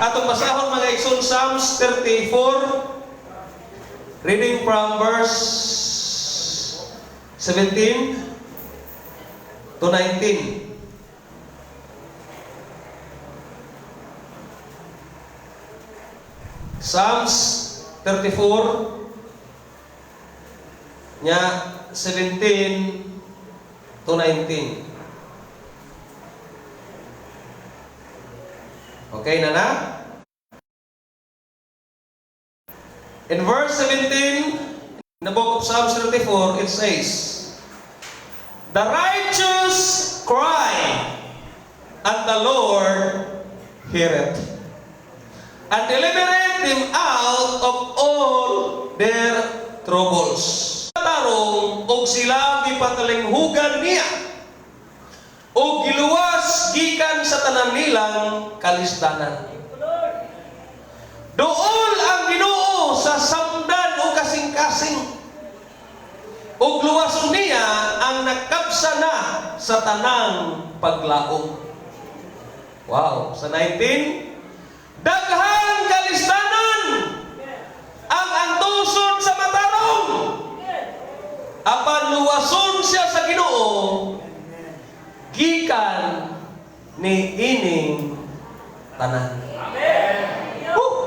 Atong basahon, mga igsoon, Psalms 34, reading from verse 17 to 19. Psalms 34 nya 17 to 19. Okay na na? In verse 17, in the book of Psalms 34, it says, "The righteous cry, and the Lord heareth, and delivereth them out of all their troubles." Tarong og sila gipatalinghugan niya og giluwas gikan sa tanan nilang kalisdanan. Duol ang Ginoo sa samdan o kasing-kasing. Ug luwason niya ang nakabsa na sa tanang paglaom. Wow, sa 19, "Daghan kalisdanan ang antuson sa matarong. Apan luwason siya sa Ginoo gikan ni ining tanan." Woo!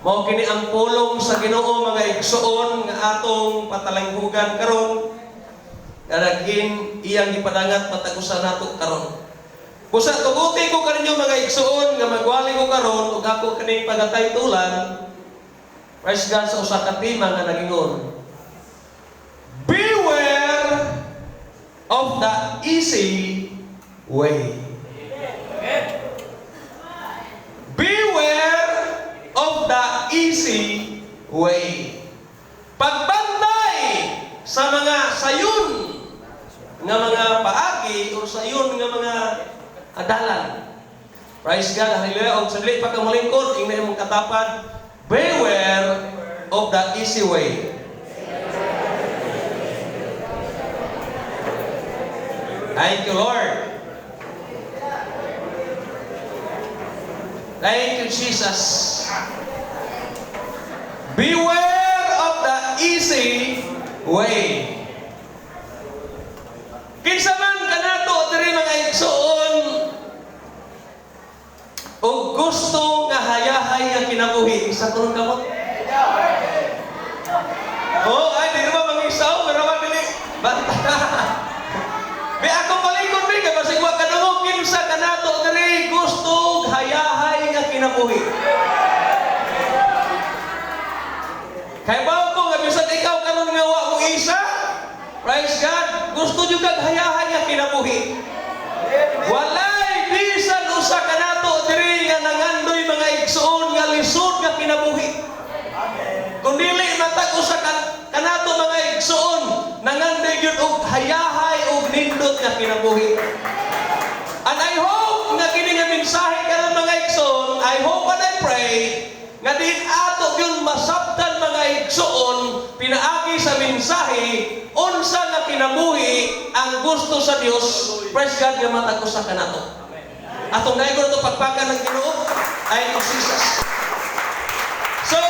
Mao kini ang pulong sa Ginoo, mga igsoon, nga atong patalinghugan karon nga naging iyang gipadangat matag usa nato karon. Busa tuguti ko kaninyo, mga igsoon, nga magwali ko karon ug ako kining pagataytulan, praise God, sa usa ka tema nga nagingon, "Beware of the easy way." Beware of the easy way. Pagbantay sa mga sayon nga mga paagi o sayon nga mga adalan. Praise God, hallelujah. Og sa dili pa ka molingkod, ingna imong katapad, "Beware of the easy way." Thank you, Lord. Thank you, Jesus. Beware of the easy way. Kinsa man kanato diri, mga igsoon, og gusto nga hayahay nga kinabuhi, isa kuno kamot. Oh, ay di ba mga isaw, pero man dili banta. Bi ako palingkod bi kay basig wa kadungog, kinsa kanato diri gusto hayahay nga kinabuhi? Kay bawo ko nga bisan ikaw karon nga wa mo isa, praise God, gusto jud kag hayahay nga kinabuhi. Walay bisan usa kanato diri nga nangandoy, mga igsoon, nga lisod nga kinabuhi. Kung dili matag usa kanato, mga igsoon, nangandoy gyud og hayahay og nindot nga kinabuhi. And I hope nga kini nga mensahe karon, mga igsoon, I hope and I pray nga din ato gyud masabtan, mga igsoon, pinaagi sa mensahe unsa nga kinabuhi ang gusto sa Dios, praise God, nga matag usa kanato. Atong daigon ato pagpakan ng Ginoo ay Jesus. So,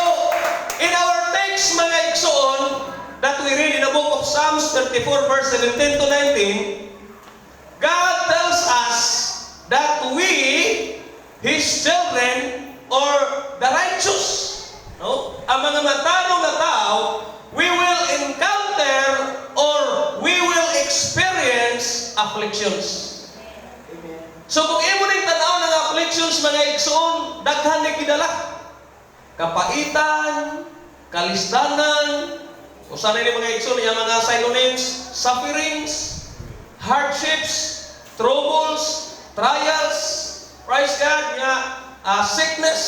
in our text, mga igsoon, that we read in the book of Psalms 34 verse 17 to 19, God tells us that we, His children, or the righteous, no? Ang mga matarong na tao, we will encounter or we will experience afflictions. So kung imo ning tan-aw ng afflictions, mga igsoon, daghan ni gidala. Kapaitan, kalisdanan, usa na ni, mga igsoon, iya mga synonyms, sufferings, hardships, troubles, trials, praise God, nga sickness,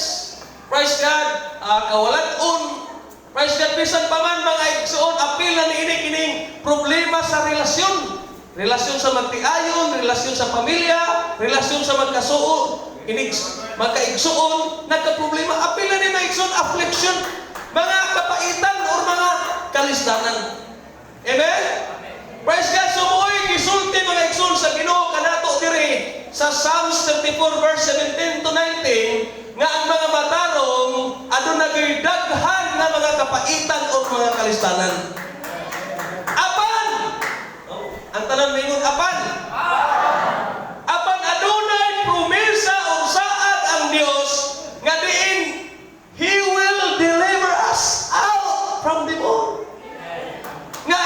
praise God, kawalan-on, praise God, bisan pa man, mga igsoon, apil na niini kining problema sa relasyon. Relasyon sa magtiayon, relasyon sa pamilya, relasyon sa magkasuo, inig, magkaigsuon, nagka-problema. Apil na ni, mga igsoon, affliction, mga kapaitan or mga kalisdanan. Amen? Praise God, so mo'y gisulti, mga igsoon, sa Ginoo kanato diri. sa Psalms 34 verse 17 to 19 nga ang mga matarong aduna gyud daghan nga mga kapaitan o mga kalistanan. Apan! Oh, ang tanan moingon, "Apan." Apan adunay promesa o saad ang Dios nga diin He will deliver us out from them all. Nga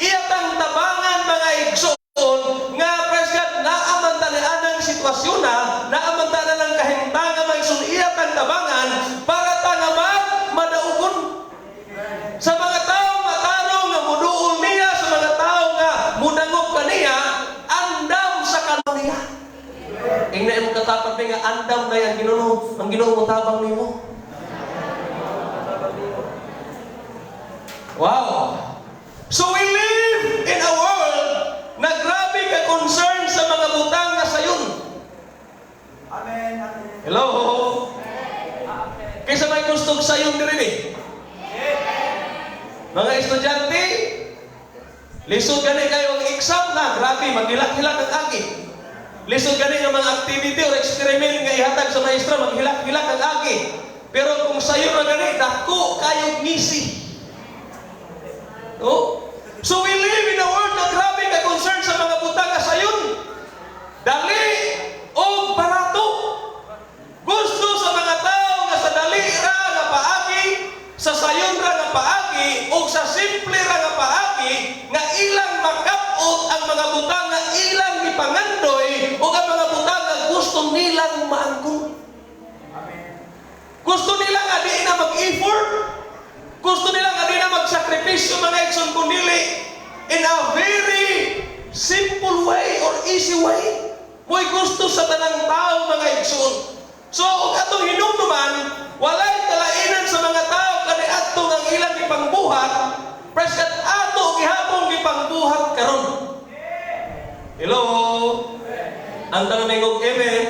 iya tang tabangan, mga igsoon, nga, praise God, naa man ta nianang sitwasyon na, naa man ta na ng kahimtangan, mga igsoon, iya tang tabangan para ta nga madaugon sa mga tao matarong nga muduol niya, sa mga tao nga mudangop kaniya, andam sa kaloob niya. Ingna imong katapat nga andam na ang Ginoo, ang Ginoo mo tabang nimo. Wow. So we live in a world na grabe ka concern sa mga butang nga sayon. Amen. Amen. Hello? Kaysa may gustong sayon diri ni. Mga estudyante, lisod gani kayo ang exam na, grabe, maghilak-hilak ang agi. Lisod gani nga mga activity or experiment nga ihatag sa maestra, maghilak-hilak ang agi. Pero kung sayo na gani, dako kayo ngisi. No? So we live in a world na grabe ka concern sa mga butang nga sayon. Dali o barato. Gusto sa mga tao nga sa dali ra nga paagi, sa sayon ra nga paagi, o sa simple ra nga paagi, nga ilang makap-ot ang mga butang nga ilang gipangandoy o ang mga butang nga gusto nilang maangkon. Amen. Gusto nila nga di na mag-effort. Gusto nila nga di na magsakripisyo, mga igsoon, kundili in a very simple way or easy way. Mo'y gusto sa tanang tao, mga igsoon. So, ug atong hinumduman, walay kalainan sa mga tao kaniadto ang ilang gipangbuhat, praise God, ato gihapon gipangbuhat karon. Hello? Ang tanang mingog, "Amen."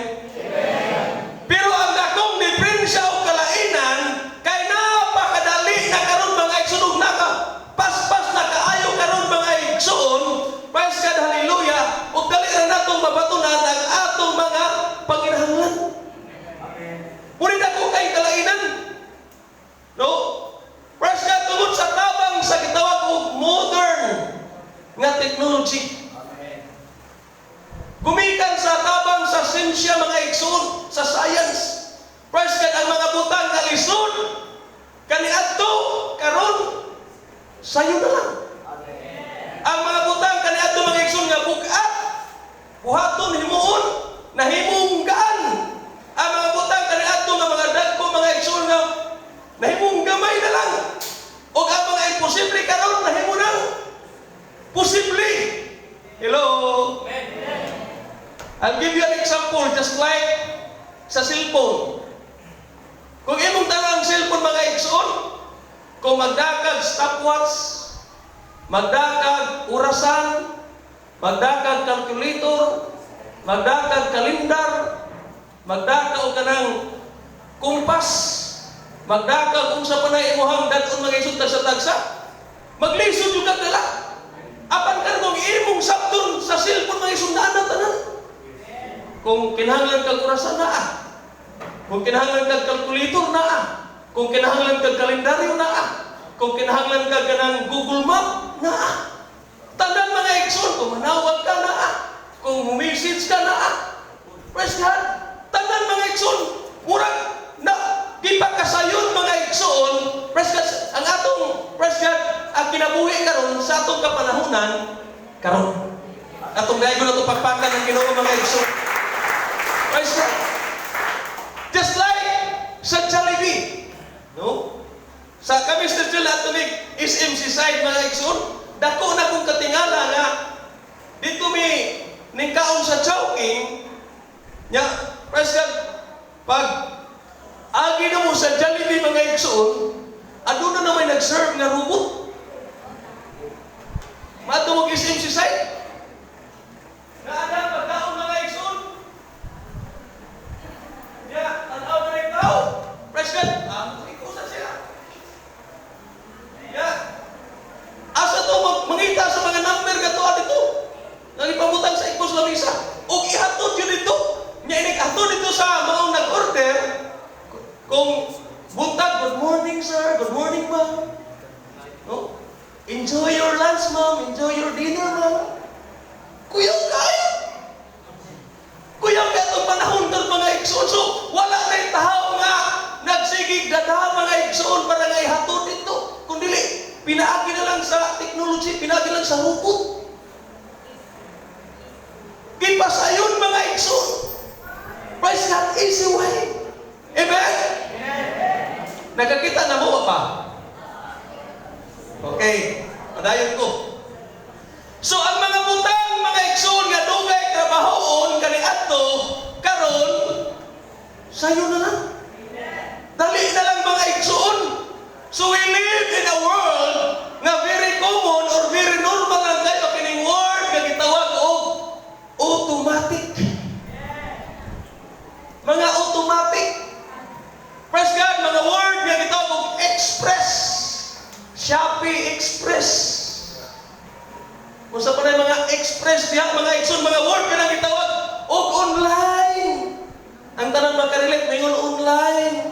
Pero ang dakong diferensya o kalainan kay napakadali na karon, mga igsoon, ug naka paspas na kaayo karon, mga igsoon. Praise God, hallelujah. Ug dali ra natong mabatunan ang atong mga panginahanglan. Amen. Muni dako kay kalainan. No? Praise God, tungod sa tabang sa gitawag og modern nga technology. Amen. Gumikan sa tabang sa siyensya, mga igsoon, sa science. Praise God, ang mga butang nga lisod kaniadto, karon sayo na lang. Amen. Ang mga butang kaniadto, mga igsoon, nga bug-at, buhaton, himuon, nahimong gaan. Ang mga butang kaniadto nga mga dagko, mga igsoon, nga nahimong gamay na lang. O ang mga imposible karon nahimo nang posible. Hello? I'll give you an example, just like sa cellphone. Kung imong tan-awon ang cellphone, mga igsoon, kung magdakag stopwatch, magdakag orasan, magdakag calculator, magdakag kalendar, magdakag og kanang kumpas, magdakag unsa pa na imuhang dad-on, mga igsoon, tagsa-tagsa, maglisod jud kag dala. Apan kan kung imong sabton sa cellphone, mga igsoon, naa na tanan. Kung kinahanglan kag orasan, naa. Kung kinahanglan kag calculator, naa. Kung kinahanglan kag kalendaryo, naa. Kung kinahanglan kag kanang Google Map, naa. Tanan, mga igsoon, kung manawag ka, naa. Kung message ka, naa. Praise God. Tanan, mga igsoon, murag na gipakasayon, mga igsoon, praise God, ang atong, praise God, ang kinabuhi karon sa atong kapanahunan karon. Atong daygon ato pakpakan ng Ginoo, mga igsoon. Praise God. Just like sa Jollibee. No? Sa kami sa Jill Atomic SMC side, mga igsoon, dako na kong katingala nga dito mi ningkaon sa Chowking nya, praise God, pag agi na mo sa Jollibee, mga igsoon, aduna na may nag-serve nga robot. Maadto mo SMC side. Naa pagkaon, mga igsoon. Ya, tanaw na rin tao. Praise God. Ah, ikusan sila. Ya. Asa to mangita sa mga number kato dito? Nang ipabutang sa ikos. sa maong nag-order, kung buntag, "Good morning, sir, good morning, ma'am." No? "Enjoy your lunch, ma'am. Enjoy your dinner, ma'am." Kuyaw kayo. Kuyaw kaayo atong panahon karon, mga igsoon. So, wala na yung tao nga nagsigig dada, mga igsoon, para nga ihatod dito. Kung dili, pinaagi na lang sa technology, pinaagi lang sa robot. Gipasayon, mga igsoon. Praise God, easy way. Amen? Nakakita na mo pa? Okay, padayon ko. So ang mga butang, mga igsoon, nga dugay trabahoon kaniadto, karon sayo na lang. Dali na lang, mga igsoon. So we live in a world nga very common or very normal lang kayo kining word nga gitawag og automatic. Mga automatic. Praise God, mga word nga gitawag og express. Shopee Express. Kung sa pa na mga express diha, mga igsoon, mga word nga nang gitawag og online. Ang tanan makarelate, mingon online.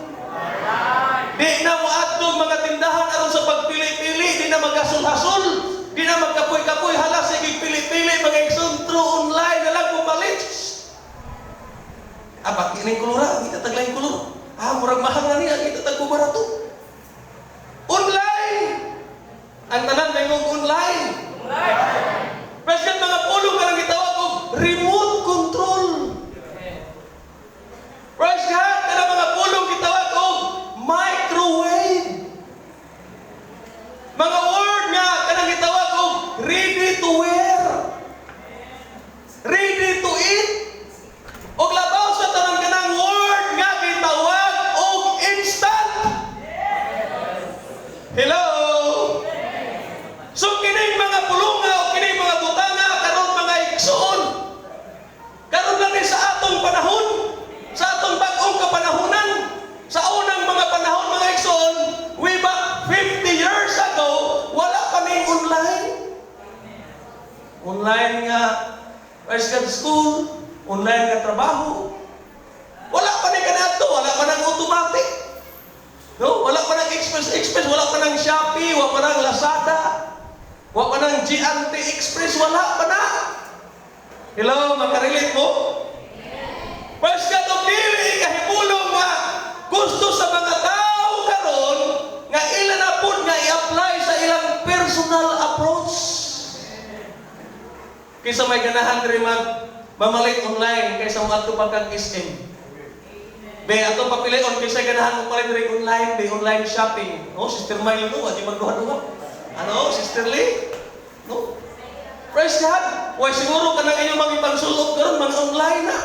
Di na mo adto mga tindahan aron sa pagpili-pili, di na maghasol-hasol, di na magkapoy-kapoy, hala sige pili-pili, mga igsoon, through online na lang pumalit. Ah, bakit ining kolora? Kita tag laing kolor. Ah, murag mahal na niya, kita tag barato. Online! Ang tanan may online. President, mga pulong ka nang gitawag og remote control. Praise God, kanang mga pulong gitawag og microwave. Mga word nga kanang gitawag og ready to wear. Ready to eat. Og labaw sa tanan, kanang word nga gitawag og instant. Hello? So kining mga pulunga o kining mga butanga karon, mga igsoon, karon lang ni sa atong panahon, sa atong bag-ong kapanahonan. Sa unang mga panahon, mga igsoon, way back 50 years ago, wala pa ning online. Online nga Praise God school, online nga trabaho. Wala pa ni kanato, wala pa nang automatic. No? Wala pa nang Express Express, wala pa nang Shopee, wala pa nang Lazada, wala pa nang J&T Express, wala pa na. Hello, makarelate mo? Praise God, og dili kahibulong nga gusto sa mga tao karon nga ila na pud nga i-apply sa ilang personal approach. Kaysa may ganahan diri mag mamalit online kaysa moadto pa kag SM. Be, ato papilion kaysa ganahan mo palit diri online, be, online shopping. No, Sister Mile, no, di magduha-duha. Ano, Sister Lee? No? Praise God. Why siguro kanang inyong mga ipangsulot karon mga online na.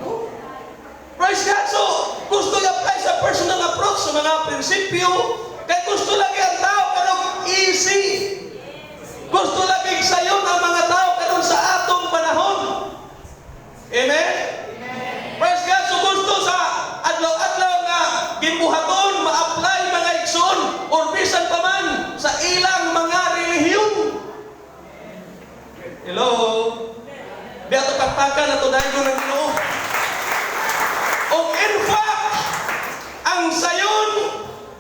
No? Praise God. So, gusto i-apply sa personal approach sa mga prinsipyo. Kay gusto lagi ang tao karon easy. Gusto lagi sayon ang mga tao karon sa atong panahon. Amen? Praise God. So gusto sa adlaw-adlaw nga gimbuhaton, ma-apply, mga igsoon, or bisan pa man sa ilang mga relihiyon. Hello? Di ato pakpakan ato dahil ng Ginoo. Og in fact, ang sayon,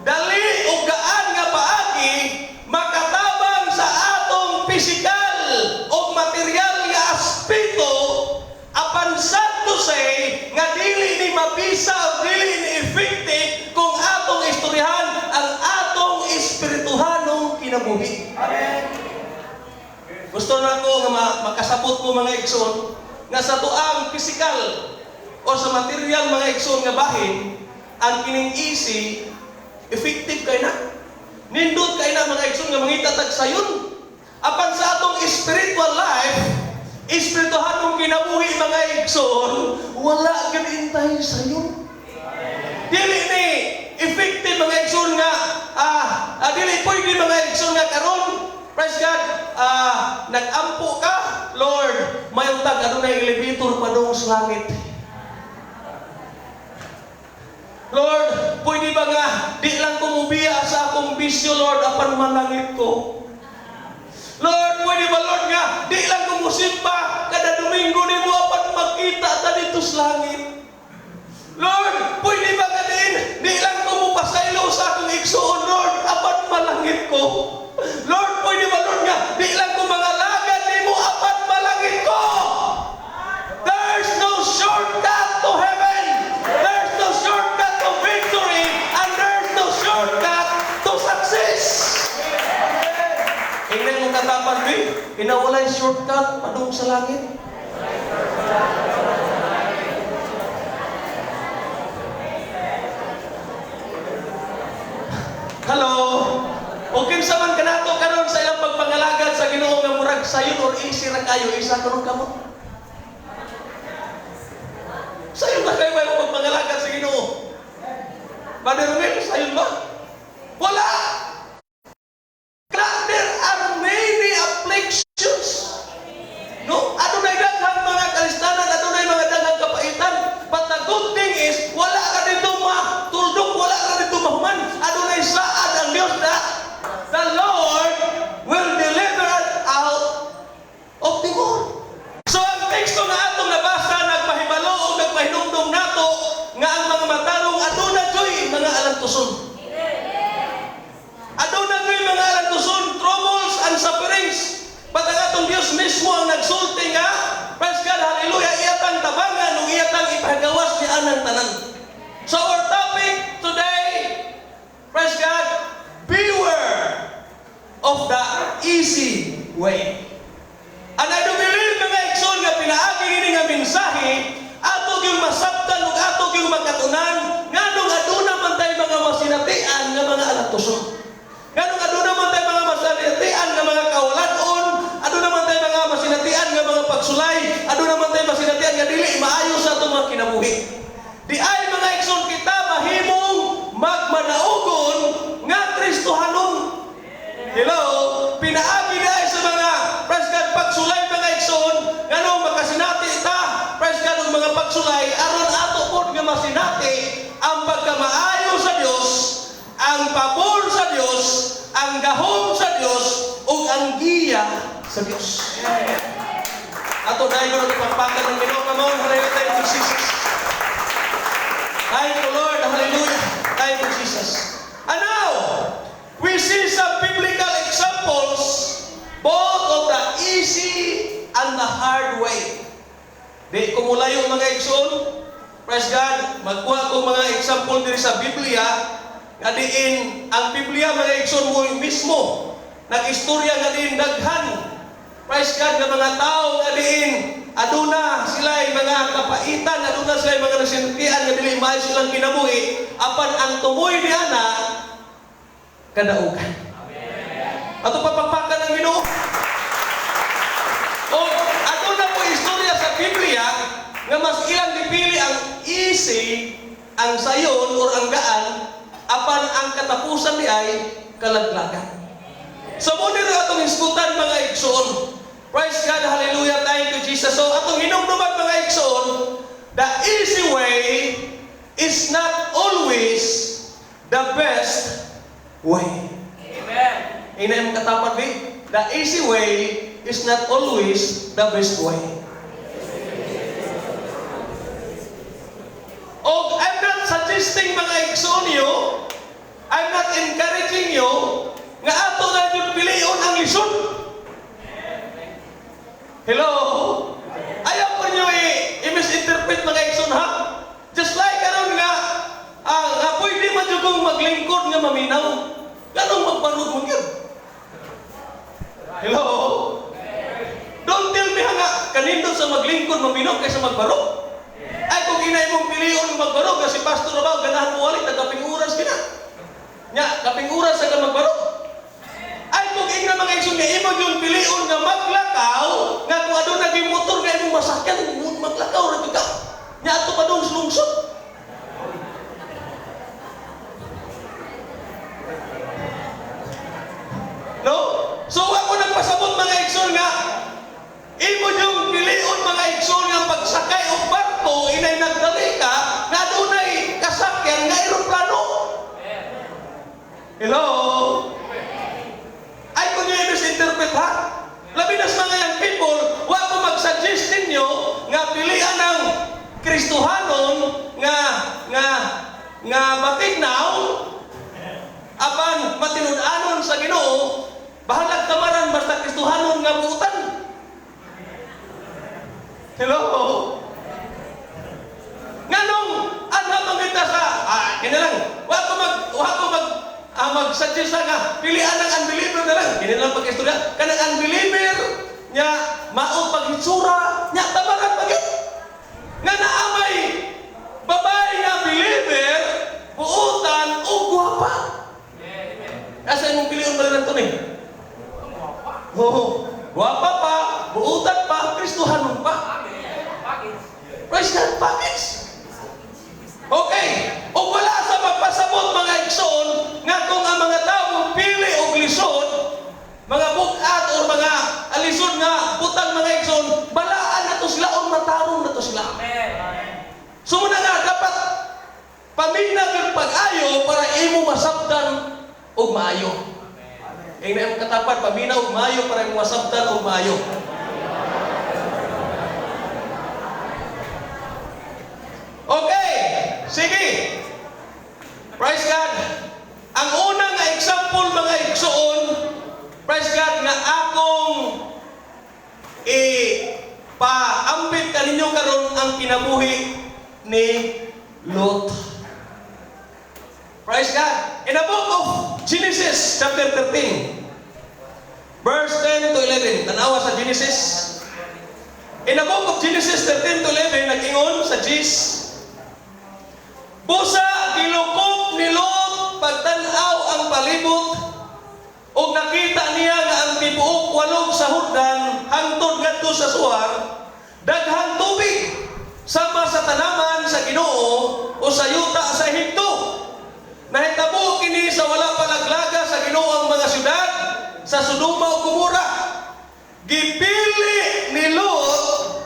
dali o gaan nga paagi makatabang sa atong pisikal o material nga aspeto, apan sad to say nga dili ni mabisa o dili ni effective kung atong istoryahan ang atong espirituhanong kinabuhi. Amen. Gusto na ko nga makasabot mo, mga igsoon, nga sa tuang pisikal o sa material, mga igsoon, nga bahin, ang kining easy, effective kay na. Nindot kay na, mga igsoon, nga mangita tag sayon. Apan sa atong spiritual life, espirituhanong kinabuhi, mga igsoon, wala gyud intay sayon. Dili ni effective, mga igsoon, nga dili pwede, mga igsoon, nga karon, praise God, nag-ampo ka, "Lord, mayong tag adunay elevator padung sa langit. Lord, pwede ba nga di lang ko mubiya sa akong bisyo, Lord, apan malangit ko. Lord, pwede ba, Lord, nga di lang ko musimba kada Domingo nimo apan makita ta dito ngadto sa langit. Lord, pwede ba ka din? Di lang ko mo pasaylo sa akong igsuon, Lord, apan malangit ko. Lord, pwede ba, Lord, nga, di lang ko mangalagad nimo, apan malangit ko. There's no shortcut to heaven. There's no shortcut to victory. And there's no shortcut to success. Ingnan mo katapat, B, pinawalay shortcut padung sa langit. Hello? O kinsa man kanato karon sa ilang pagpangalagad sa Ginoo nga murag sayon or easy ra kayo, isa karon kamo. Sayon ba kayo may pagpangalagad sa Ginoo? Brother Romel, sayon ba? Wala! There are many afflictions. No? Adunay daghang mga kalistanan, adunay mga daghang kapaitan. But the good thing is, wala ka dito matuldok, wala ka dito mahuman. Adunay saad ang Diyos na the Lord will deliver us out of the world. So ang teksto nga atong nabasa, nagpahibalo o nagpahinumdum nato nga ang mga matarong aduna joy mga alantuson. Aduna joy mga alantuson, troubles and sufferings. But ang atong Dios mismo ang nagsulti nga, praise God, hallelujah, iyatang tabangan ug iyatang ipagawas niya anang tanan. So our topic today, praise God, beware of the easy way. And I do believe, mga igsoon, nga pinaagi ini nga mensahe, ato gyung masabtan ug ato gyung makatunan nganong aduna man tay mga masinatian nga mga alantuson. Nganong aduna man tay mga masinatian nga mga kawalan-on, aduna man tay mga masinatian nga mga pagsulay, aduna man tay masinatian nga dili maayo sa atong mga kinabuhi. Di ay mga igsoon kita mahimong magmanaugon nga Kristohanon. Hello? Pinaagi di ay sa mga, praise God, pagsulay, mga igsoon, ngano makasinati ta, praise God, og mga pagsulay, aron ato pod nga masinati ang pagkamaayo sa Dios, ang pabor sa Dios, ang gahom sa Dios, ug ang giya sa Dios. Ato dahil ko pagpakan ng Ginoo. Come on, hallelujah, thank you, Jesus. Thank you, Lord, hallelujah. Thank you, Jesus. And now, we see some biblical examples both of the easy and the hard way. Di ko mulayo, mga igsoon. Praise God, magkuha ko mga example diri sa Biblia nga diin ang Biblia, mga igsoon, mo mismo nag-istorya nga diin daghan, praise God, nga mga tao nga diin aduna sila mga kapaitan, aduna sila mga nasinatian nga dili maayo silang kinabuhi, apan ang tumoy ni ana kadaugan. Ato papakpakan ang Ginoo. O aduna po istorya sa Biblia nga mas ilang gipili ang easy, ang sayon or ang gaan, apan ang katapusan ni ay kalaglagan. So mo diri atong hisgutan, mga igsoon. Praise God, hallelujah, thank you, Jesus. So atong hinumduman, mga igsoon, the easy way is not always the best way. Amen. Ina yung katapat, bi? The easy way is not always the best way. O I'm not suggesting, mga igsoon niyo, I'm not encouraging you nga ato na yung pilion ang lisod. Hello? Ayaw po niyo i-misinterpret, mga igsoon, ha? Just like karon nga, nga pwede man jud kong maglingkod nga maminaw. Ganong magbarog mo yun. Hello? Don't tell me nga, kanindot sa maglingkod maminaw kaysa magbarog. Ay kung inay mong pilion magbarog, kasi Pastor Rabaw, ganahan mo walit, nagkaping oras kina. Nya, kaping oras sa ka magbarog. Ay kung ingna, mga igsoon, nga imo yung pilion nga maglakaw, nga kung aduna naging motor nga imong masakyan, maglakaw ra gyud ka. Nya ato pa dong sa lungsod. No? So ako nagpasabot, mga igsoon, nga imo yung pilion, mga igsoon, nga pagsakay og barko inay nagdali ka nga adunay kasakyan nga eroplano. Hello? Ay kung yung misinterpret ha, labi na sa mga young people, wa ko mag-suggest ninyo nga pilian ng Kristohanon nga matignaw apan matinud-anon sa Ginoo, bahalag tamaran basta Kristohanon nga buutan. Hello? Nganong anha man kita sa kini lang, wa ko mag-suggest nga pilian ang unbeliever na lang. Kini lang pag-istorya kanang unbeliever nya mao paghitsura nya, tamaran pa gyud. Nga naamay babae nga believer, buutan o gwapa. Asa imong pilion ba lang to ni? Oo, gwapa pa, buutan pa, Kristohanon pa. Praise God, package. Okay, o wala sa magpasabot, mga igsoon, nga kung ang mga tao pili og lisod, mga bugat o mga alisod nga butang, mga igsoon, balaan na to sila o matarong na to sila. So muna nga, dapat paminaw yung pag-ayo para imo masabdan og maayo. Ingna imong katapad, paminaw og maayo para imo masabdan og maayo. Okay, sige. Praise God. Ang unang nga example, mga igsoon, praise God, nga akong i-paambit kaninyo karon ang kinabuhi ni Lot. Praise God. In the book of Genesis, chapter 13, verse 10 to 11. Tanawa sa Genesis. In the book of Genesis 13 to 11, nag-ingon sa Gis, "Busa gilukop ni Lot pagtan-aw ang palibot ug nakita niya nga ang tibuok walog sa Jordan hangtod ngadto sa Zoar daghang tubig, sama sa tanaman sa Ginoo o sa yuta sa Ehipto. Nahitabo kini sa wala pa laglaga sa Ginoo ang mga syudad sa Sodoma ug Gomora. Gipili ni Lot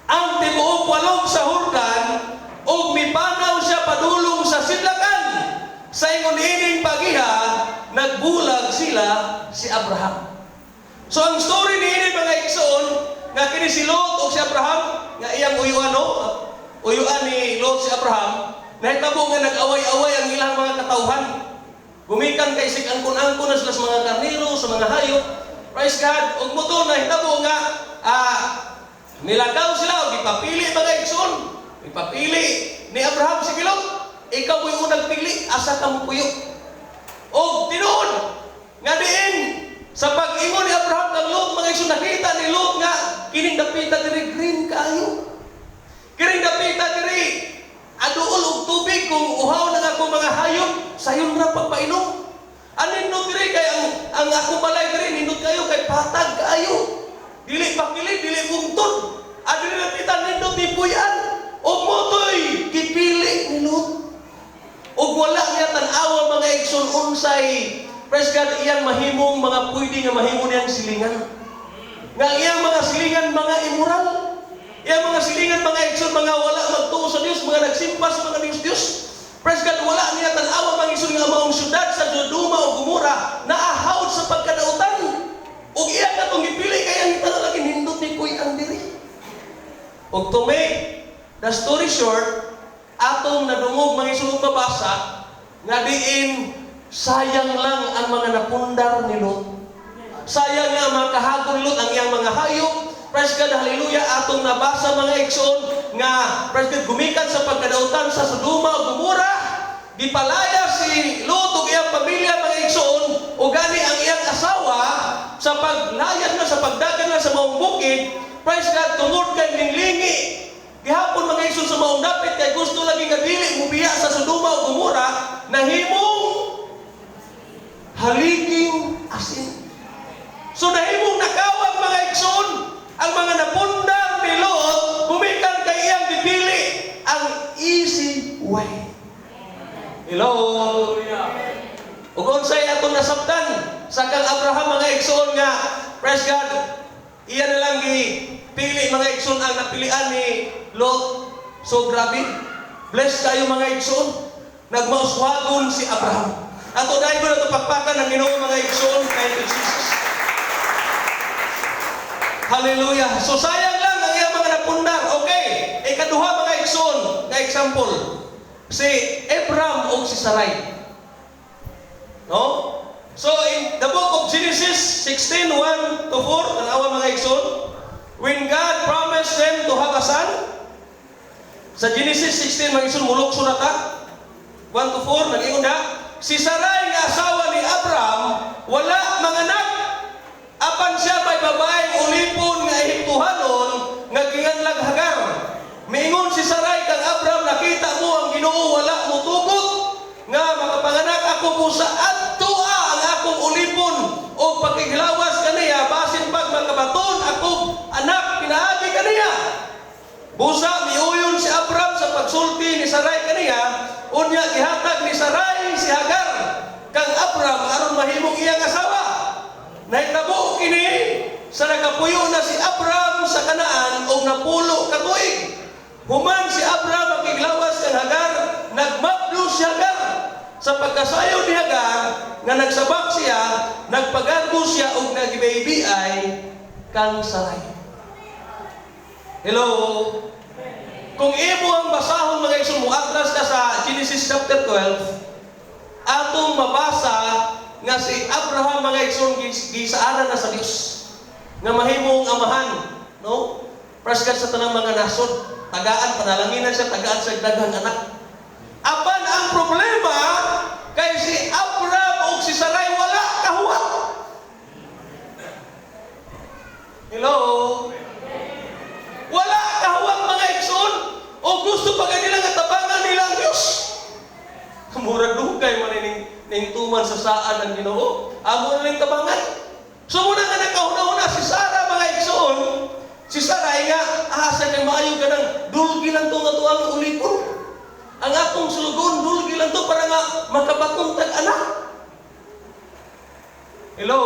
ang tibuok walog sa Jordan ug mipanaw siya padulong sa sidlakan. Sa ingon ining pagiha, nagbulag sila si Abraham." So ang story niini, mga igsoon, nga kini si Lot ug si Abraham nga iyang uyuan, no? Uyuan ni Lot si Abraham, nahitabo nga nag-away-away ang ilang mga katawhan. Gumikan kay sig angkon-angkon na sila sa mga karnero, sa mga hayop. Praise God. Ug mao to nahitabo nga nilakaw sila og ipapili, mga igsoon. Ipapili ni Abraham si Lot. "Ikaw mo'y unang pili, asa ka mo puyo?" Og tinuod nga diin sa pag-ingon ni Abraham kang Lot, mga igsoon, nakita ni Lot nga kining dapita diri green kaayo. Kining dapita diri aduol og tubig, kung uhaw na nga akong mga hayop, sayon ra pagpainom. Anindot diri kay ang akong balay diri nindot kayo kay patag kaayo. Dili pakili, dili bungtod. Adili dapita nindot ni puy-an. Og mao to'y gipili ni Lot. Ug wala niya tan-awa, mga igsoon, unsay, praise God, iyang mahimong mga pwede nga mahimo niyang silingan. Nga ang iyang mga silingan mga immoral. Iyang mga silingan, mga igsoon, mga wala magtuo sa Dios, mga nagsimba sa mga Dios-Dios. Praise God, wala niya tan-awa, mga igsoon, nga maong syudad sa Sodoma ug Gomora naahawd sa pagkadautan. Ug iya katong gipili kay ang hitala lagi nindot ni puy-an diri. Ug to make the story short, atong nadungog, mga igsoon, mabasa nga diin sayang lang ang mga napundar ni Lot. Sayang nga ang mga kahagong ni Lot, ang iyang mga hayop. Praise God, hallelujah, atong nabasa, mga igsoon, nga praise God, gumikan sa pagkadautan sa Sodoma ug Gomora, gipalaya si Lot ug iyang pamilya, mga igsoon, ug gani ang iyang asawa sa paglayas na sa pagdagan na sa maong bukid, praise God, tungod kay linglingi gihapon, mga igsoon, sa maong dapit kay gusto lagi nga dili mubiya sa Sodoma ug Gomora, nahimong haliging asin. So nahimong nakawag, mga igsoon, ang mga napundar ni Lot gumikan kay iyang gipili ang easy way. Hello. Ug unsay atong nasabtan sa kang Abraham, mga igsoon, nga praise God, iya na lang gipili, mga igsoon, ang napilian ni Lot. So grabe. Bless kayo, mga igsoon. Nagmauswagon si Abraham. Ato dahil ko na ito pakpakan ng Ginoo, mga igsoon. Thank you, Jesus. Hallelujah. So sayang lang ang iyang mga napundar. Okay. Ikaduha, mga igsoon. example. Si Abraham o si Sarai. No? So in the book of Genesis 16, 1 to 4, tanawa, mga igsoon, when God promised them to have a son, sa Genesis 16, mga igsoon, mulukso na ta, 1 to 4, nag-ingon na, si Sarai nga asawa ni Abraham, wala manganak, apan siya may babaeng ulipon nga Ehiptohanon nga ginganlag Hagar. Miingon si Sarai kang Abraham, "Nakita mo ang Ginoo wala motugot nga makapanganak ako busa adtoa ang akong ulipon o pakiglawas kaniya, basin pag makabaton ako anak pinaagi kaniya." Busa miuyon si Abraham sa pagsulti ni Sarai kaniya, unya gihatag ni Sarai si Hagar kang Abraham aron mahimong iyang asawa. Nahitabo kini sa nakapuyo na si Abraham sa Kanaan og 90 ka tuig. Human si Abraham makiglawas kang Hagar, nagmablo si Hagar. Sa pagkasayo ni Hagar, nga nagsabak siya, nagpagarbo siya og nagbibi-ay kang Sarai. Hello? Kung imo ang basahon, mga igsoon, mo atras ka sa Genesis chapter 12, atong mabasa nga si Abraham, mga igsoon, gisaaran na sa Dios nga mahimong amahan, no? Praise God sa tanang mga nasod. Tagaan, panalanginan siya, tagaan sa daghang anak. Apan ang problema, kay si Abraham ug si Sarai wala kahuwat. Hello? Wala kahuwat, mga igsoon. O gusto pa kanila nga tabangan nila ang Diyos. Murag dugay man ning tuman sa saad ang Ginoo. Amo na ning tabangan. So muna nga nakahuna-huna si Sarah, mga igsoon, si Sarah nga asa kay maayo ka nang dulgi lang to nga tuang ulipon. Ang atong sulugon, dulgi lang to para nga makabaton tag anak. Hello?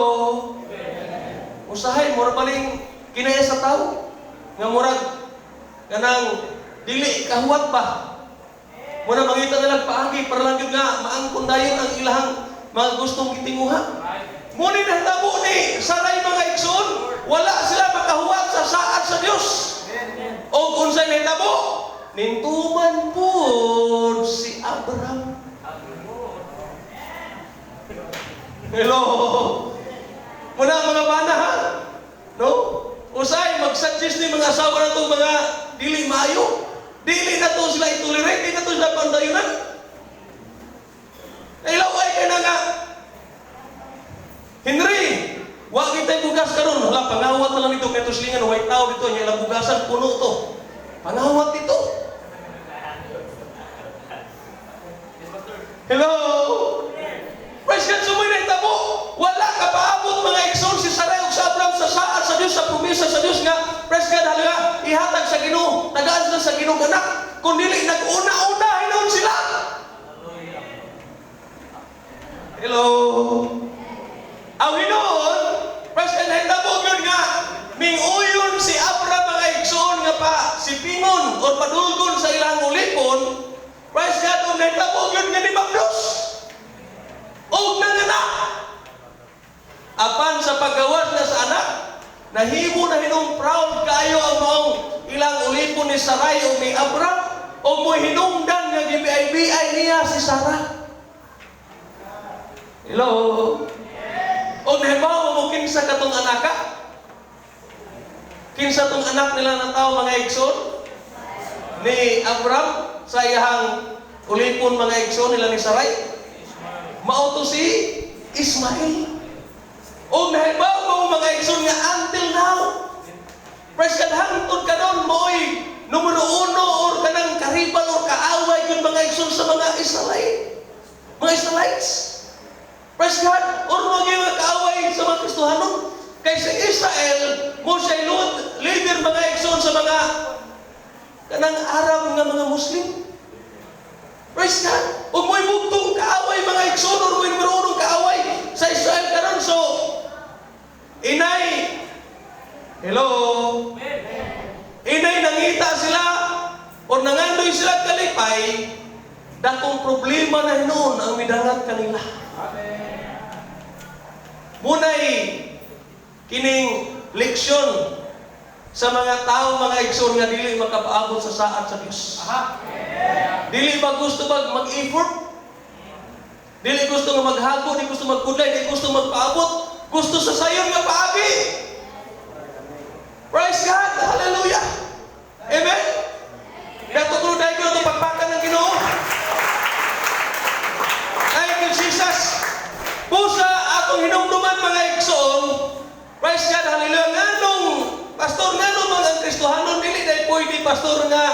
Usahay mura paling kinaya sa tao nga murag kanang dili kahuwat pa. Muna mangita na lang paagi para lang gyud nga maangkon dayon ang ilahang mga gustong gitinguha. Muni nahitabo ni Saray, mga igsoon, wala sila makahuwat sa saad sa Dios. O unsay nahitabo? Nintuman pud si Abraham. Hello. Muna mga bana, ha? No? Usay mag-suggest ni mga asawa na itong mga dili maayo. Dili na to sila itolerate, dili na to sila pandayunan. Ilaway ka na nga. "Henry, wa kitay bugas karon." "Hala, pangawat na lang dito kay tuslingan, way tao dito, nya ilang bugasan puno to. Pangawat dito." Hello? Praise God, sumoy na itabo. Wala ka paabot, mga igsoon, si Sarai ug sa Abraham sa saad sa Dios, sa promesa sa Dios nga praise God, halaga ihatag sa Ginoo, tagaan sila sa Ginoo anak. Kung dili nag-una-una hinuon sila. Hello? Ang hinuon, praise God, nahitabo yun nga minguyon si Abraham, mga igsoon, nga pa si Pingon or padulgon sa ilang ulipon. Praise God, ug nahitabo yun nga ni Mabdos og nanganak. Apan sa paggawas na sa anak, nahimo na hinong proud kaayo ang maong ilang ulipon ni Sarai o ni Abraham o mo hinungdan nga gibiay-biay niya si Sarah. Hello? O nahibaw mo kinsa katong anaka? Kinsa tong anak nila ng tao, mga igsoon? Ni Abraham sa iyahang ulipon, mga igsoon, nila ni Sarai? Mao to si Ismael. O nahibaw mo, mga igsoon, nga until now, praise God, hangtod karon mo'y numero uno or kanang karibal or kaaway yun, mga igsoon, sa mga Israelite. Mga Israelites. Praise God, or mga mga kaaway sa mga Kristohanon. Kay si Israel, mo siya leader, mga igsoon, sa mga kanang Arab nga mga Muslim. Praise God. O mo'y bugtong kaaway, mga igsoon, or mo'y numero uno kaaway sa Israel karon. So, inay, hello, inay nangita sila or nangandoy sila kalipay, dakong problema na hinuon ang midangat kanila. Munay kining leksyon Sa mga tao, mga igsoon, nga dili makapaabot sa saad sa Dios. Dili ba gusto ba mag-effort? Dili gusto nga maghago, di gusto magpudlay, di gusto magpaabot. Gusto sa sayon nga paagi. Praise God! Hallelujah! Amen? Dato ko dahil ko itong pagpakan ng Ginoo. Thank you, Jesus. Busa atong hinumduman, mga igsoon, praise God, hallelujah, nganong, pastor, nganong mga ang Kristohanon, dili dahil pwede, pastor, nga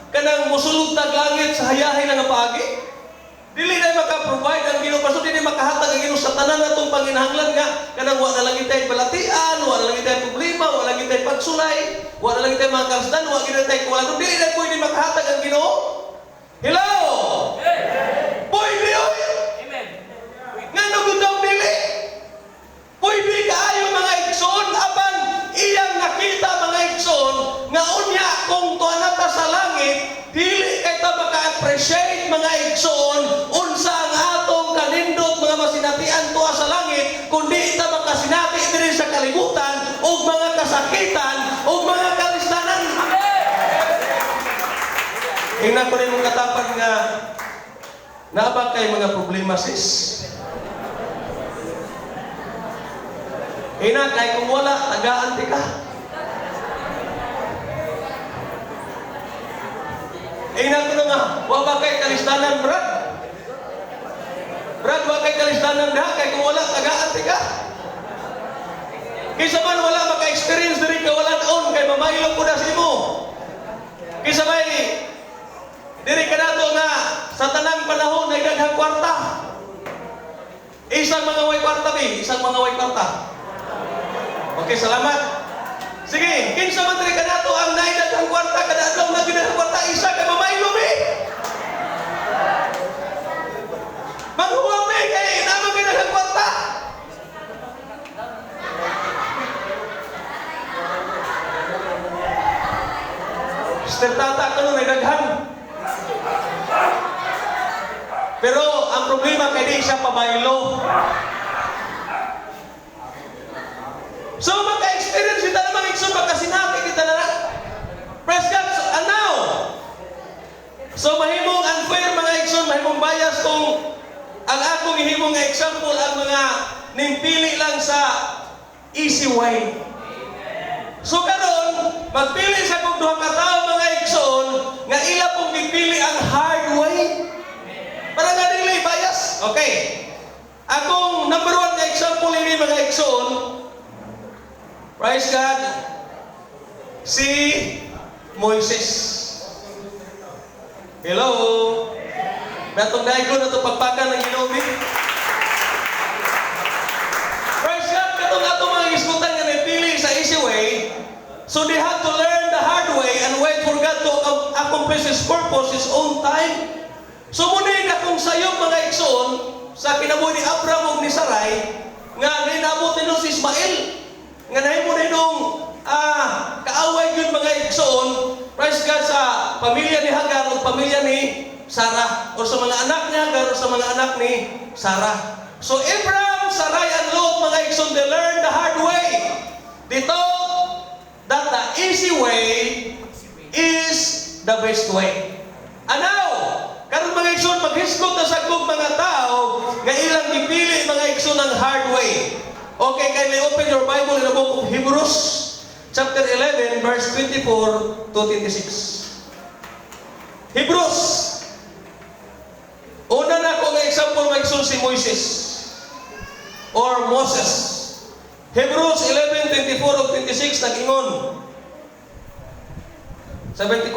kanang musulod tag langit sa hayahay lang nga paagi? Dili na maka-provide ang Ginoo, pastor, dili makahatag ang Ginoo sa tanan natong panginahanglan nga kanang wa na lang itay balatian, wa na lang itay problema, wa lang itay pagsulay, wa na lang itay mga kalsdan, wa gid tay kuwalan. Dili na pwede makahatag ang Ginoo. Hello? Pwede oy. Amen. Ngano gud daw dili? Pwede kaayo, mga igsoon, apan iyang nakita, mga igsoon, nga unya kung tuwa na ta sa langit, dili kay ta maka-appreciate, mga igsoon, unsa ang atong kanindot mga masinatian tuwa sa langit kung di ta makasinati diri sa kalibutan og mga kasakitan og mga kalistanan. Ingnan ko rin mong katapad nga naa ba kay mga problema, sis? Ina, kay kung wala, tagaan ti ka. Ina ko na nga, wa ba kay kalistanan, Brad? Brad, wa kay kalistanan diha, kay kung wala, tagaan ti ka. Kaysa man wala maka-experience diri ka wala on, kay mamaylo ko na sa imo. Kaysa may diri ka nato nga sa tanang panahon ay daghang kwarta. Isang mga way kwarta bi, isang mga way kwarta. Okay, salamat. Sige, kinsa man diri kanato ang naay daghang kwarta kada adlaw na daghang kwarta, isa kay mamaylo bi. Manghuwam bi kay naa kay daghang kwarta. Sister Tata kano nay daghan. Pero ang problema kay di siya pabaylo. So maka-experience kita na mga igsoon, makasinati kita na na. Praise God. So, and now, so mahimong unfair, mga igsoon, mahimong bias kung ang akong himong example ang mga nimpili lang sa easy way. So karon, magpili sa kong duha ka tawo, mga igsoon, nga ila pong gipili ang hard way. Para nga dili bias. Okay. Akong number one nga example ini, mga igsoon, praise God, si Moises. Hello? Natong daigo na ito pagpakan ng Ginoo. Praise God, katong atong mga isgutan nga nagpili sa easy way, so they had to learn the hard way and wait for God to accomplish His purpose, His own time. So muna akong sayop, mga igsoon, sa kinabuhi ni Abraham ug ni Sarai, nga ninabot nino si Ismael, nga nahimo ninong kaaway yun, mga igsoon, praise God, sa pamilya ni Hagar o pamilya ni Sarah, o sa mga anak ni Hagar o sa mga anak ni Sarah. So Abraham, Sarai, and Lot, mga igsoon, they learned the hard way. They thought that the easy way is the best way. And now, karon, mga igsoon, maghisgot na sa kog mga tao nga ilang gipili, mga igsoon, ang hard way. Okay, kindly open your Bible in the book of Hebrews, chapter 11, verse 24 to 26. Hebrews. Una na ko nga example, mga igsoon, si Moises or Moses. Hebrews 11, 24 ug 26 nag-ingon. Sa 24,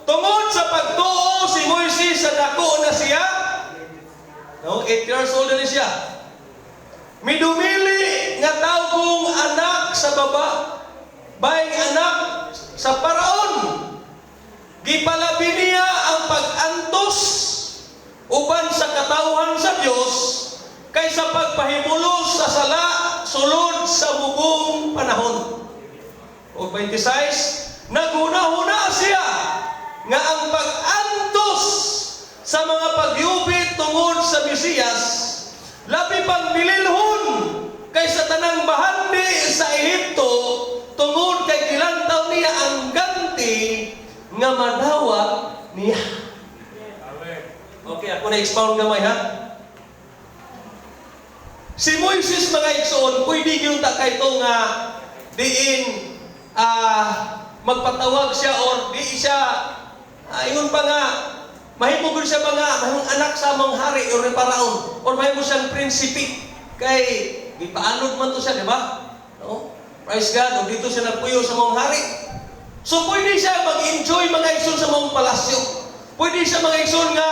tungod sa pagtuo si Moises sa dako na siya, no, 8 years old na siya, midumili nga tawgong anak sa baba, baing anak sa Paraon. Gipalabi niya ang pag-antos uban sa katawhan sa Dios kaysa pagpahimulos sa sala sulod sa bugong panahon. O 26, naghuna-huna siya nga ang pag-antos sa mga pagyubit tungod sa Mesiyas labi pang bililhon kaysa tanang bahandi sa Ehipto tungod kay gilantaw gipili nga madawat niya. Okay, ako na expound gamay ha. Si Moises, mga igsoon, pwede gyud ta kay to nga diin magpatawag siya or di siya ingon pa nga mahimo gud siya mga mahimong anak sa among hari or ni Paraon or mahimo siyang prinsipe kay gipaanod man to siya, di ba? No? Praise God, ug dito siya nagpuyo sa maong hari. So pwede siya mag-enjoy, mga igsoon, sa maong palasyo. Pwede siya, mga igsoon, nga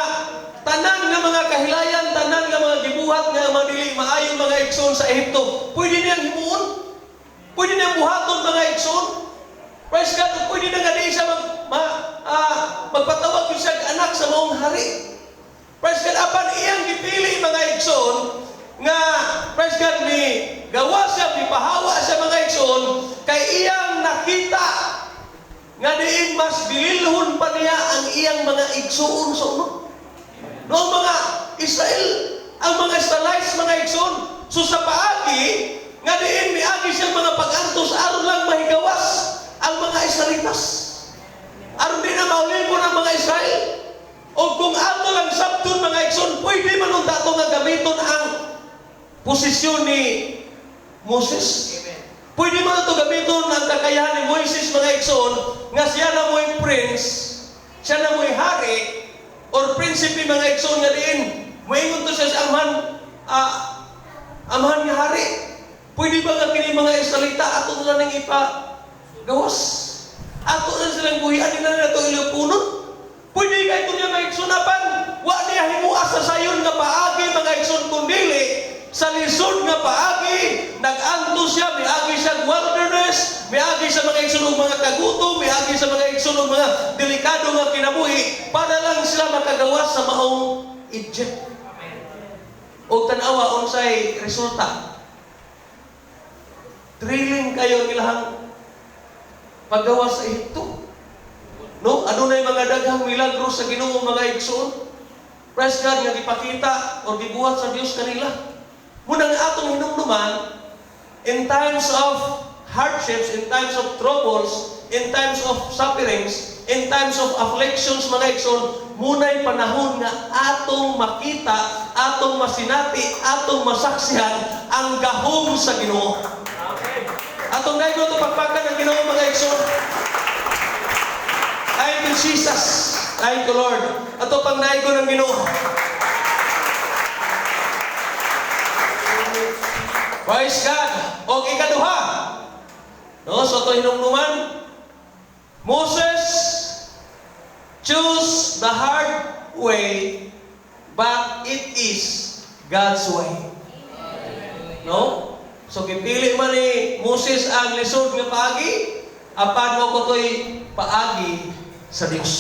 tanan nga mga kahilayan, tanan nga mga gibuhat nga mga dili maayo, mga igsoon, sa Ehipto, pwede niyang himuon. Pwede niyang buhaton, mga igsoon. Praise God, ug pwede na nga di siya magpatawag yun siya anak sa maong hari. Praise God, apan iyang gipili, mga igsoon, nga praise God, ni gawa siya, mipahawa siya, mga igsoon, kay iyang nakita nga diin mas bililhon pa niya ang iyang mga igsoon sa uno. No, ang mga Israel, ang mga Israelites, mga igsoon. So sa paagi, nga diin miagi siyang mga pag-antos aron lang mahigawas ang mga Israelitas. Aron di na maulipon ang mga Israel. O kung ato lang sabton, mga igsoon, pwede man unta ato nga gamiton ang posisyon ni Moses. Amen. Pwede man ito gamiton ang kakayahan ni Moises, mga igsoon, nga siya na mo'y prince, siya na mo'y hari, or prinsipe, mga igsoon, nga diin moingon to siya sa amahan, amahan nga hari. Pwede ba nga kini mga Israelita ato na lang ipa gawas? Ato na silang buhian, di na nato ilupunon. Pwede kay ito niya, mga igsoon, apan wa niya himua sa sayon nga paagi, mga igsoon, kundili sa lisod nga paagi. Nag-antos siya, miagi siya wilderness, miagi sa mga igsoon og mga kagutom, miagi sa mga igsoon og mga delikado nga kinabuhi para lang sila makagawas sa maong Egypt. O tan-awa unsay resulta. Thrilling kayo ang ilahang paggawas sa Ehipto. No, adunay mga daghang milagro sa Ginoo, mga igsoon. Praise God, nga gipakita o gibuhat sa Dios kanila. Muna nga atong hinumduman, in times of hardships, in times of troubles, in times of sufferings, in times of afflictions, mga igsoon, munay panahon nga atong makita, atong masinati, atong masaksihan ang gahom sa Ginoo. Atong daigo ito pagpakan ng Ginoo, mga igsoon. Thank you, Jesus. Thank you, Lord. Ato pang naigo ng Ginoo. Praise God. O ikaduha. No, so ito hinumduman. Moses choose the hard way, but it is God's way. No? So gipili man ni Moses ang lisod nga paagi, apan mao kutoy paagi sa Dios.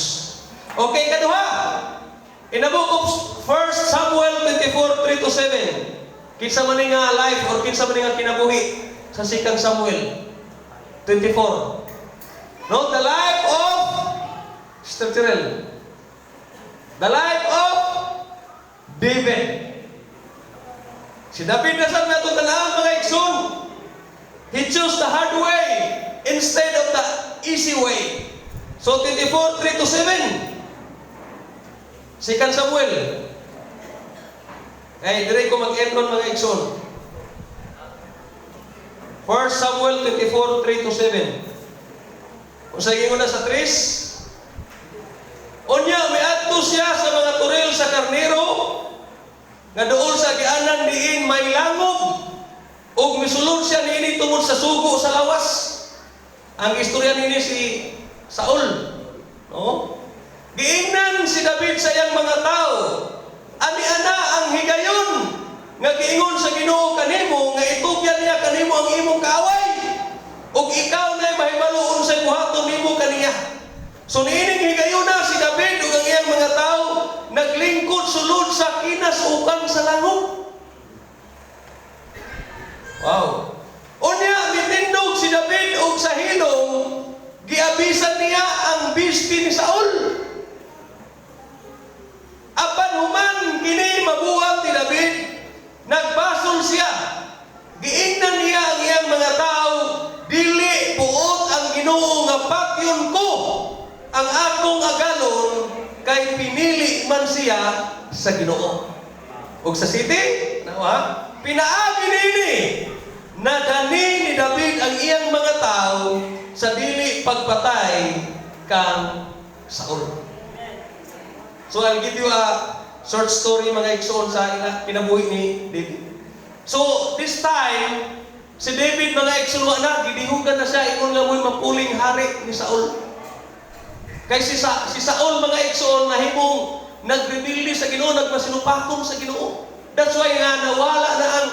Okay, kaduha. In the book of 1 Samuel 24, 3 to 7. Kinsa man ni nga life or kinsa man ni nga kinabuhi sa Second Samuel 24? No, the life of Sister Tirel. The life of David. Si David na sa nato tan-awon, mga igsoon. He chose the hard way instead of the easy way. So 24, 3 to 7. Second Samuel. Ay, dire ko mag-enroll, mga igsoon. 1 Samuel 24, 3 to 7. Kung sa ingon na sa 3, unya, miadto siya sa mga turil sa karnero, nga duol sa agianan diin may langob, ug misulod siya niini tungod sa sugo sa lawas. Ang istorya niini si Saul. No? Giingnan si David sa iyang mga tao, "Ani ana ang higayon nga giingon sa Ginoo kanimo nga itugyan niya kanimo ang imong kaaway ug ikaw na mahibalo unsay buhaton nimo kaniya." So niining higayuna, si David ug ang iyang mga tao naglingkod sulod sa kinasukan sa langob. Wow. Unya mitindog si David og sa hilong giabisan niya ang bisti ni Saul. Apan human kini mabuhat ni David, nagbasol siya. Giingnan niya ang iyang mga tao, "Dili buot ang Ginoo nga patyon ko." Kay pinili man siya sa Ginoo. Ug sa 7, nawa, pinaagi nini nadani ni David ang iyang mga tao sa dili pagpatay kang Saul. So I'll give you a short story, mga igsoon, sa ila kinabuhi ni David. So this time, si David, mga igsoon, wa na, gidihugan na siya ingon nga mo'y mapuling hari ni Saul. Kay si Saul, mga igsoon, nahimong nagrebelde sa Ginoo, nagmasinupakon sa Ginoo. That's why nga nawala na ang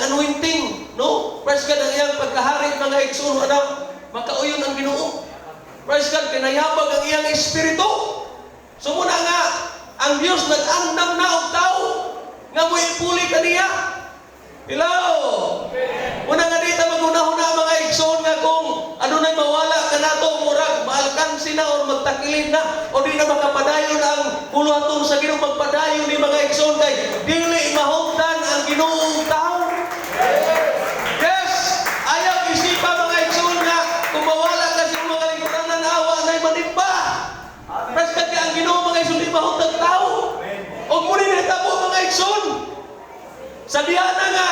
anointing, no? Praise God, ang iyang pagkahari, mga igsoon, wala makauyon ang Ginoo. Praise God, kinayabag ang iyang espiritu. So muna nga, ang Dios nag-andam na og tao nga moipuli kaniya. Hello? Muna nga dito maghuna-huna, mga igsoon, nga kung ano na'y mawala ka nato, murag maalkansi na or magtakilid na o di na makapadayon ang buluhaton sa Ginoo. Magpadayon ni, mga igsoon, kay dili mahugtan ang Ginoong tao. Yes! Ayaw isipa, mga igsoon, nga kung mawala ka sa mga lingkuranan, awa na'y manimba. Praise God, kay ang Ginoo, mga igsoon, di mahugtan tao. O muni nahitabo, mga igsoon. Sa diha na nga,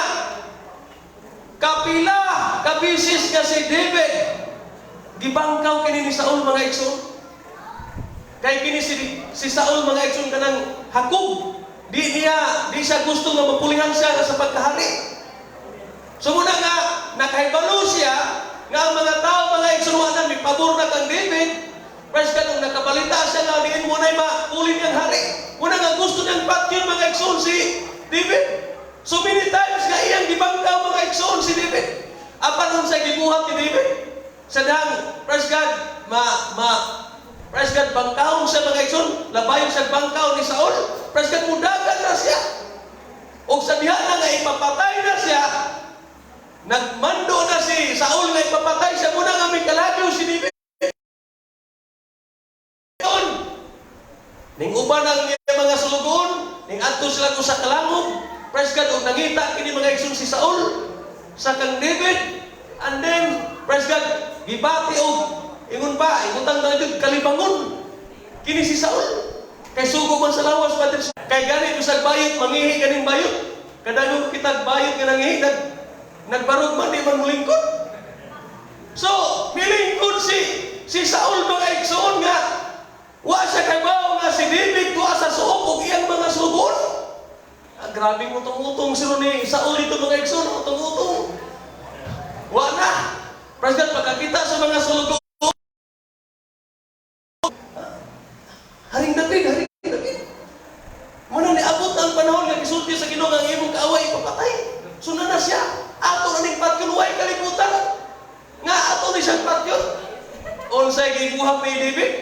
kapila, kabisis nga si David, gibangkaw kini ni Saul, mga igsoon. Kay kini si Saul, mga igsoon, kanang hakog. Di siya gusto nga mapulihan siya sa pagkahari. So muna nga, nakahibalo siya nga ang mga tao, mga igsoon, wa na, pabor na kang David. Praise God, nung nakabalita siya nga diin mo na'y mapuli niyang hari. Muna nga gusto niyang patyon, mga igsoon, si David. So many times nga iyang gibangkaw, mga igsoon, si David. Apan unsay gibuhat ni David? Sa dang, praise God, ma, ma, praise God, bangkaon sa mga igsoon, labayon sa bangkaw ni Saul. Praise God, mudagan na siya. O sa diha na nga ipapatay na siya, nagmando na si Saul nga ipapatay siya, muna nga may kalagaw si David. Yun. Ning uban ang iyang mga sulugoon, ning adto sila ko sa kalangob. Praise God, ug nangita kini, mga igsoon, si Saul sa kang David. And then, praise God, gibati og ingon pa, ingutang na jud kalibangon. Kini si Saul. Kay sugo man sa lawas, Father. Kay gani bisag bayot mangihi kaning bayot. Kadagom kitag bayot nga nangihi, nagbarog man, di man mulingkod. So, nilingkod si Saul, mga igsoon, nga wa siya kabaw nga si David tuwa sa suok ug iyang mga sugon. Ah, grabing utong-utong sila ni Saul dito, mga igsoon, utong-utong. Wa na. Praise God, pagkakita sa mga sulugoon, ah, Haring David, Haring David. Muna niabot na ang panahon nga gisulti sa Ginoo nga ang imong kaaway ipapatay. So na na siya. Ato na ning patyon, way kalibutan. Nga ato ni siyang patyon. Unsay gibuhat ni David?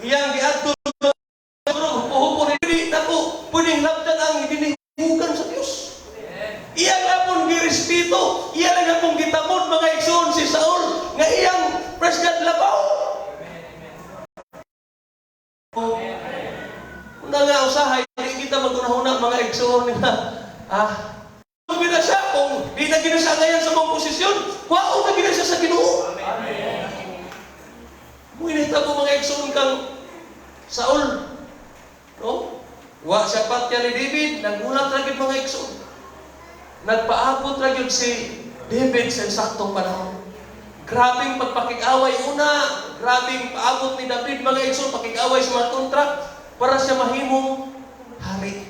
Iyang giadto hupo-hupo ni dili nako pwedeng labdan ang dinihugan sa Dios. Iya lang pong girespeto, iya lang pong gitamod, mga igsoon, si Saul nga iyang, praise God, labaw. Una nga usahay, di kita magunahuna, mga igsoon, nga kung na siya, kung di na gina siya ngayon sa mga posisyon, kuwaon na gina siya sa Ginoo. Muna ko, mga igsoon, kang Saul. No? Wa siya patya ni David, nagulat ra gyud, mga igsoon. Nagpaabot ra gyud si David sa saktong panahon. Grabing pagpakig-away una, grabing paabot ni David, mga igsoon, pakig-away sa mga kontra para siya mahimong hari.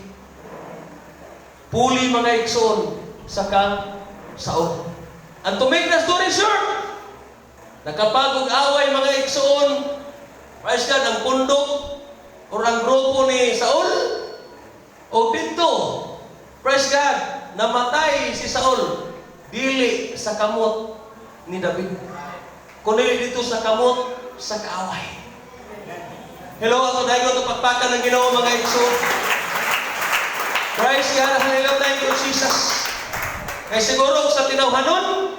Puli, mga igsoon, sa kang Saul. And to make the story short, nakapagog away, mga igsoon, praise God, ang pundok or ang grupo ni Saul, o dito, praise God, namatay si Saul, dili sa kamot ni David, kundi dito sa kamot sa kaaway. Hello, ako dahil ito pagpakan ng Ginoo, mga igsoon. Praise God, hallelujah, thank you, Jesus. Kay siguro sa tinawhanon,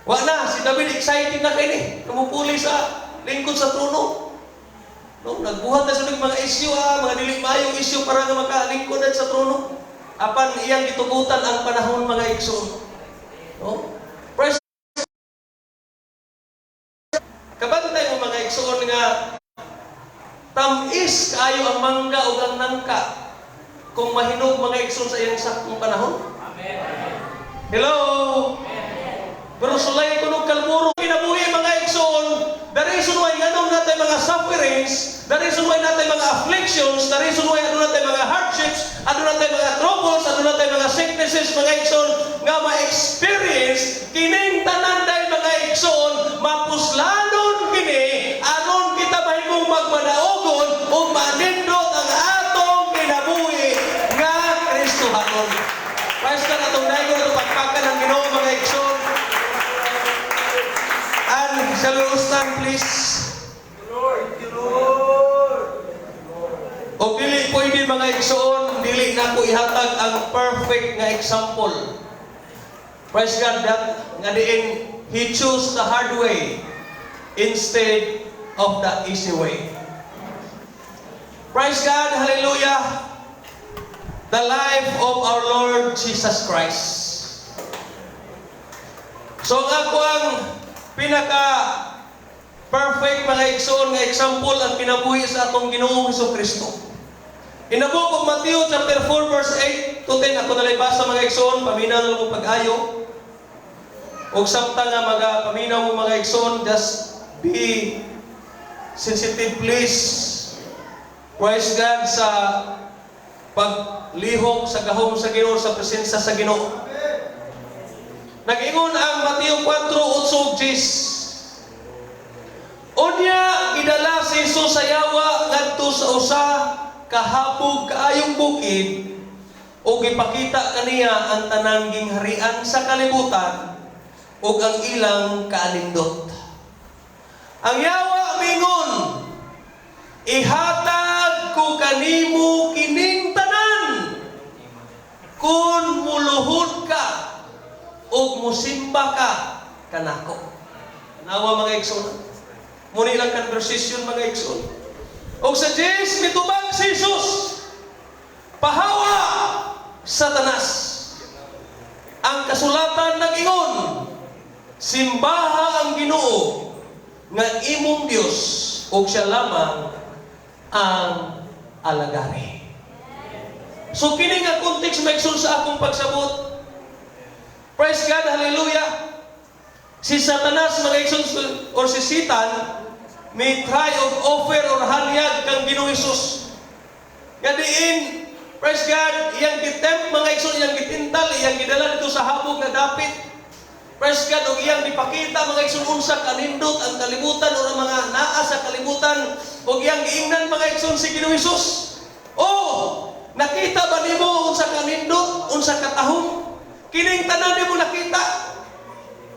wa na, si David excited na kay ni, kumupuli sa lingkod sa trono. No, nagbuhat na sa mga issue, mga dili maayong issue para nga makalingkod na sa trono. Apan iyang gitugutan ang panahon, mga igsoon. No? Praise. Kabantay mo, mga igsoon, nga tamis. Tamis kaayo ang mangga ug ang nangka kung mahinog, mga igsoon, sa iyang saktong panahon. Hello? Pero sulay kuno kalmuro kinabuhi, mga igsoon, the reason why nganong naa tay mga sufferings, the reason why naa tay mga afflictions, the reason why aduna tay mga hardships, aduna tay mga troubles, aduna tay mga sicknesses, mga igsoon, nga ma-experience, kining tanan day, mga igsoon, mapuslanon kini aron kita mahimong magmadaogon ug manindot ang atong kinabuhi nga Kristohanon. Praise God, atong daygon, atong pagpakan ang Ginoo, mga igsoon. And shall we all stand, please? Lord, you Lord. O dili pwede, mga igsoon, dili na ko ihatag ang perfect nga example. Praise God that nga diin He chose the hard way instead of the easy way. Praise God, hallelujah. The life of our Lord Jesus Christ. So ang ako ang pinaka perfect, mga igsoon, nga example, ang kinabuhi sa atong Ginoong Hesus Kristo. In the book of Matthew chapter 4 verse 8 to 10, ako na basa, mga igsoon, paminaw na lang mo pag-ayo. Og samtang nga maga paminaw mo, mga igsoon, just be sensitive, please. Praise God sa paglihok sa gahom sa Ginoo, sa presensya sa Ginoo. Nag-ingon ang Mateo 4:8 10. Unya gidala si Jesus sa yawa ngadto sa usa ka habog kaayong bukid ug gipakita kaniya ang tanang gingharian sa kalibutan ug ang ilang kaanindot. Ang yawa mingon, "Ihatag ko kanimo kining tanan kung muluhod ka ug musimba ka kanako." Nawa, mga igsoon. Muni lang conversation, mga igsoon. Og sa 10 mitubag si Jesus, "Pahawa, Satanas. Ang kasulatan nag-ingon, 'Simbaha ang Ginoo nga imong Dios ug siya lamang ang alagari.'" So kini nga context, mga igsoon, sa akong pagsabot. Praise God, hallelujah. Si Satanas, mga igsoon, or si Satan, may try og offer or hanyag kang Ginoong Hesus. Nga diin, praise God, iyang gitempt, mga igsoon, iyang gitintal, iyang gidala dito sa habog nga dapit. Praise God, ug iyang gipakita, mga igsoon, unsa kanindot ang kalibutan o ang mga naa sa kalibutan, ug iyang giingnan, mga igsoon, si Ginoong Hesus. "Oh, nakita ba nimo unsa kanindot, unsa katahom? Kining tanan nimo nakita.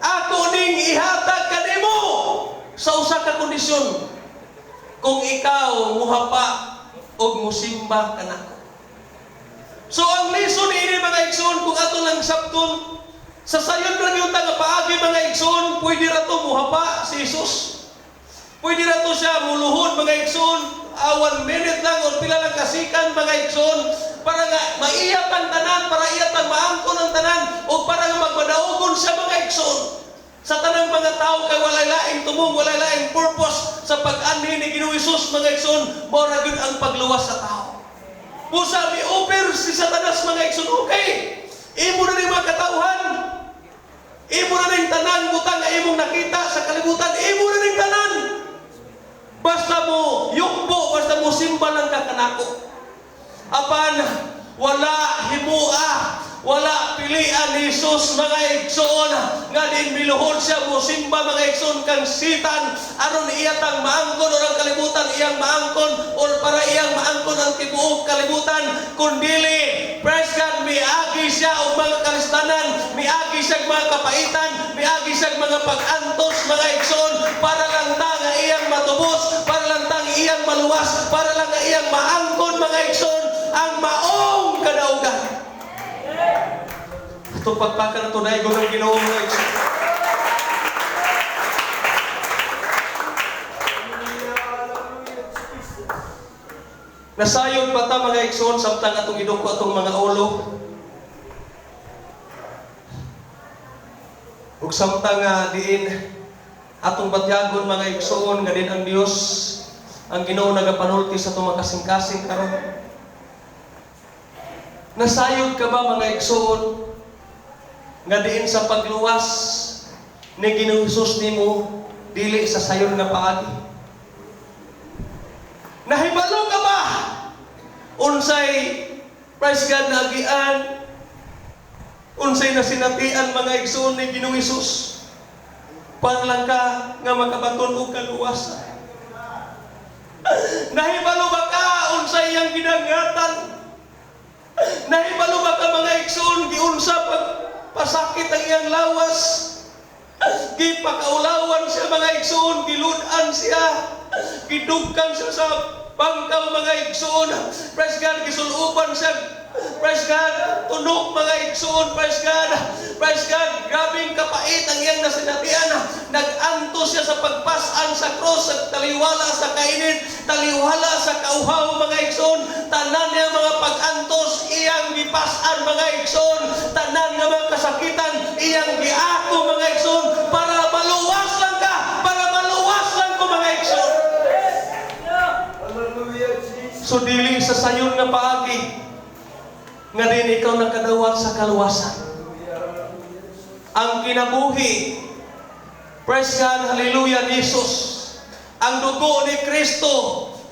Ako ning ihatag kanimo sa usa ka kondisyon. Kung ikaw muhapa og musimba kanako." So ang lesson ini, mga igsoon, kung ato lang sabton sa sayon ra gyud nga paagi, mga igsoon, pwede ra to muhapa si Jesus. Pwede ra to siya muluhod, mga igsoon, 1 minute lang o pila lang kasikan, mga igsoon, para nga maiyat ang tanan, para iyat ang maangkon ang tanan, o para nga magmadaugon siya, mga igsoon, sa tanang mga tao kay walay laing tumong, walay laing purpose sa pag-anhi ni Ginoong Hesus, mga igsoon, mao ra gyud ang pagluwas sa tao. Busa mi offer si Satanas, mga igsoon, "Okay, imo na ning mga katawhan, imo na ning tanan butang nga imong nakita sa kalibutan, imo na ning tanan. Basta mo yukbo, basta mo simba lang ka kanako." Apan wala himua, wala pilian ni Jesus, mga igsoon, nga din miluhod siya, mosimba, mga igsoon, kang Sitan aron iya tang maangkon or ang kalibutan iyang maangkon or para iyang maangkon ang tibuok kalibutan, kundili, praise God, miagi siya og mga kalistanan, miagi siya og mga kapaitan, miagi siya og mga pag-antos, mga igsoon, para lang ta nga iyang matubos, para lang ta nga iyang maluwas, para lang nga iyang maangkon, mga igsoon, ang maong kadaugan. Ito pagpakan ito daigo ng Ginoo, mga igsoon. Hallelujah, hallelujah, Jesus. Nasayod pa ta, mga igsoon, samtang atong iduko atong mga ulo. Ug samtang nga diin atong batyagon, mga igsoon, nga din ang Dios Ang Ginoo nagapanulti sa atong kasing-kasing karon. Nasayod ka ba, mga igsoon, nga diin sa pagluwas ni Ginoong Hesus nimo dili sa sayon nga paagi? Nahibalo ka ba unsay, praise God, naagian, unsay nasinatian, mga igsoon, ni Ginoong Hesus para lang ka nga makabaton og kaluwasan? Nahibalo ba ka unsay iyang gidangatan? Nahibalo ba ka, mga igsoon, giunsa pagpasakit ang iyang lawas? Gipakaulawan siya, mga igsoon, gilud-an siya, gidugkan siya sa bangkaw, mga igsoon. Praise God, gisuluban siya. Praise God, tunok, mga igsoon, praise God. Praise God, grabing kapait ang iyang nasinatian. Nag-antos siya sa pagpasan sa cross, sa taliwala sa kainit, taliwala sa kauhaw, mga igsoon. Tanan niya mga pag-antos, iyang gipasan, mga igsoon. Tanan nga mga kasakitan, iyang giato, mga igsoon, para maluwas lang ka, para maluwas lang ko, mga igsoon. Hallelujah, Jesus. So dili sa sayon nga paagi nga din ikaw nakadawat sa kaluwasan. Hallelujah, hallelujah. Ang kinabuhi, praise God, hallelujah, Jesus. Ang dugo ni Kristo,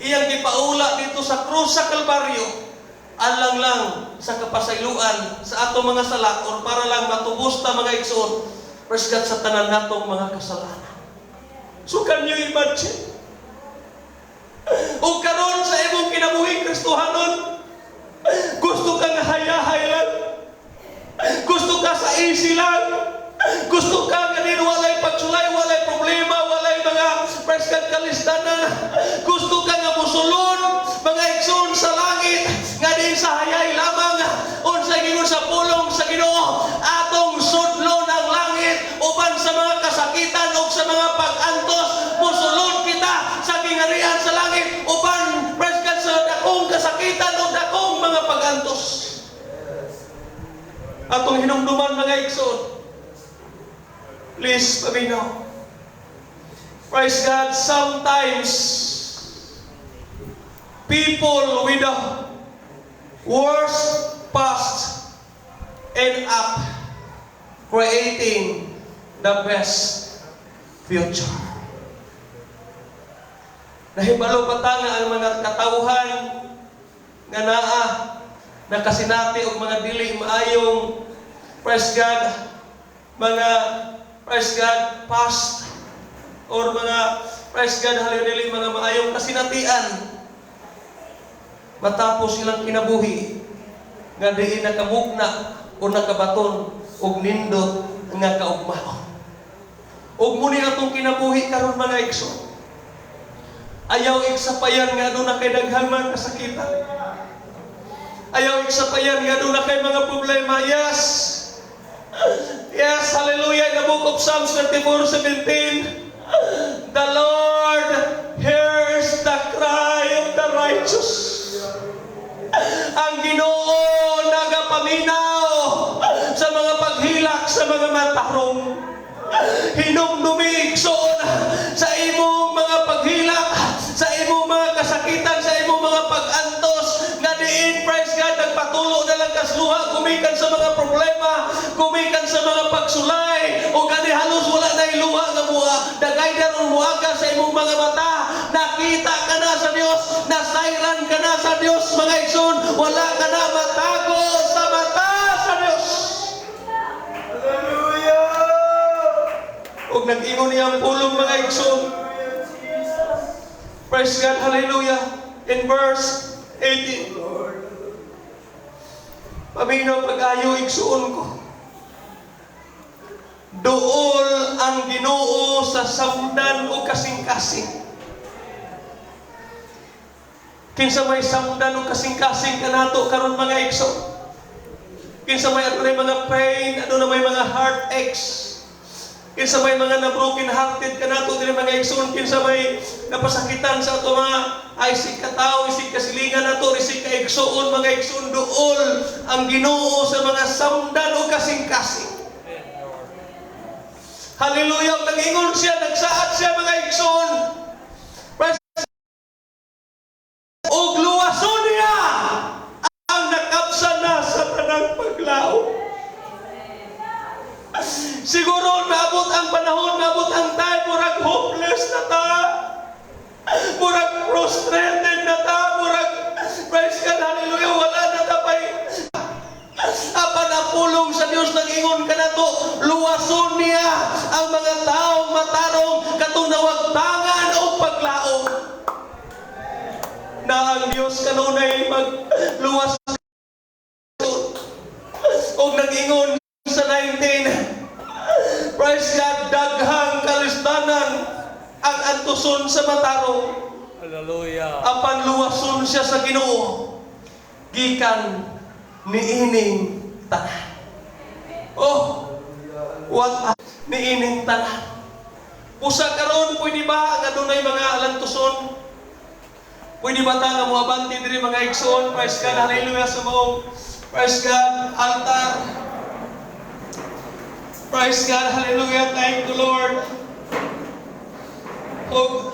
iyang gipaula dito sa krus sa Kalbaryo, alang lang sa kapasayloan sa atong mga sala or para lang matubos ta, mga igsoon, praise God, sa tanan natong mga kasalanan. So can you imagine? O karon sa imong kinabuhing Kristohanon, gusto ka nga hayahay lang. Gusto ka sa easy lang. Gusto ka nga din walay pagsulay, walay problema, walay mga, praise God, kalistanan. Gusto ka nga musulod, mga igsoon, sa langit, nga din sa hayay lamang, unsay gingon sa pulong sa Ginoo, atong sudlon ang langit uban sa mga kasakitan o sa mga pag-antos, musulod kita sa gingharian sa langit uban, praise God, sa dakong kasakitan o dakong mga pag-antos. Atong hinumduman, mga igsoon. Please, paminaw. Praise God, sometimes people with the worst past end up creating the best future. Nahibalo pa ta nga ang mga katawhan nga naa nakasinati og mga dili maayong, praise God, mga, praise God, past or mga, praise God, hallelujah, dili mga maayong kasinatian, matapos ilang kinabuhi nga diin nakamugna o nakabaton og nindot nga kaugmaon. Ug muni atong kinabuhi karon, mga igsoon. Ayaw igsapayan nga aduna kay daghang mga kasakitan. Ayaw igsapayan nga aduna kay mga problema. Yes. Yes, hallelujah. In the book of Psalms 34:17, "The Lord hears the cry of the righteous." Ang Ginoo nagapaminaw sa mga paghilak sa mga matarong. Hinumdumi, igsoon, sa imong mga paghilak, sa imong mga kasakitan, sa imong mga pag-antos, nga diin, praise God, nagpatulo na lang kas luha, gumikan sa mga problema, gumikan sa mga pagsulay, o gani halos wala na luha nga mua, dagay daron muaga sa imong mga mata. Nakita ka na sa Dios, nasayran ka na sa Dios, mga igsoon, wala ka na matago sa mata sa Dios. Hallelujah! Ug nag-ingon niya ang pulong, mga igsoon. Hallelujah, Jesus. Praise God, hallelujah. In verse 18, Lord. Paminaw pag-ayo, igsuon ko. Duol ang Ginoo sa samdan o kasing-kasing. Kinsa may samdan o kasing-kasing kanato karon, mga igsoon? Kinsa may adunay mga pain, aduna may mga heartaches? Kinsa may mga na broken hearted kanato diri, mga igsoon? Kinsa may napasakitan sa ato mga ay isig katawo, isig kasilingan nato, isig kaigsuon, mga igsoon? Duol ang Ginoo sa mga samdan o kasing-kasing. Hallelujah! Nag-ingon siya, nagsaad siya, mga igsoon. Ug luwason niya ang nakabsan na sa tanang paglaom. Siguro naabot ang panahon, naabot ang time, murag hopeless na ta. Murag frustrated na ta, murag, praise God, hallelujah, wala na ta pay. Apan ang pulong sa Dios nag-ingon kanato, luwason niya ang mga taong matarong katong nawagtangan og paglaom. Na ang Dios kanunay magluwas og nag-ingon sa 19. Praise God, daghang kalistanan ang antuson sa matarong. Hallelujah. Apan luwason siya sa Ginoo gikan niining tanan. Oh, what a niining tanan. Usa karon, pwede ba nga dunay mga alantuson? Pwede ba ta nga moabante diri, mga igsoon? Praise God, hallelujah, sa maong, praise God, altar. Praise God, hallelujah, thank the Lord. Og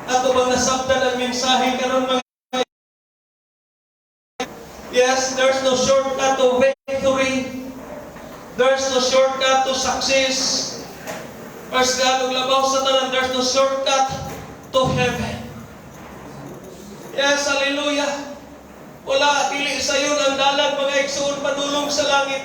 ato bang nasabtan ang mensahe karon, mga? Yes, there's no shortcut to victory. There's no shortcut to success. Praise God, ug labaw sa tanan, there's no shortcut to heaven. Yes, hallelujah. Wala, dili sayon ang dalan, mga igsoon, padulong sa langit.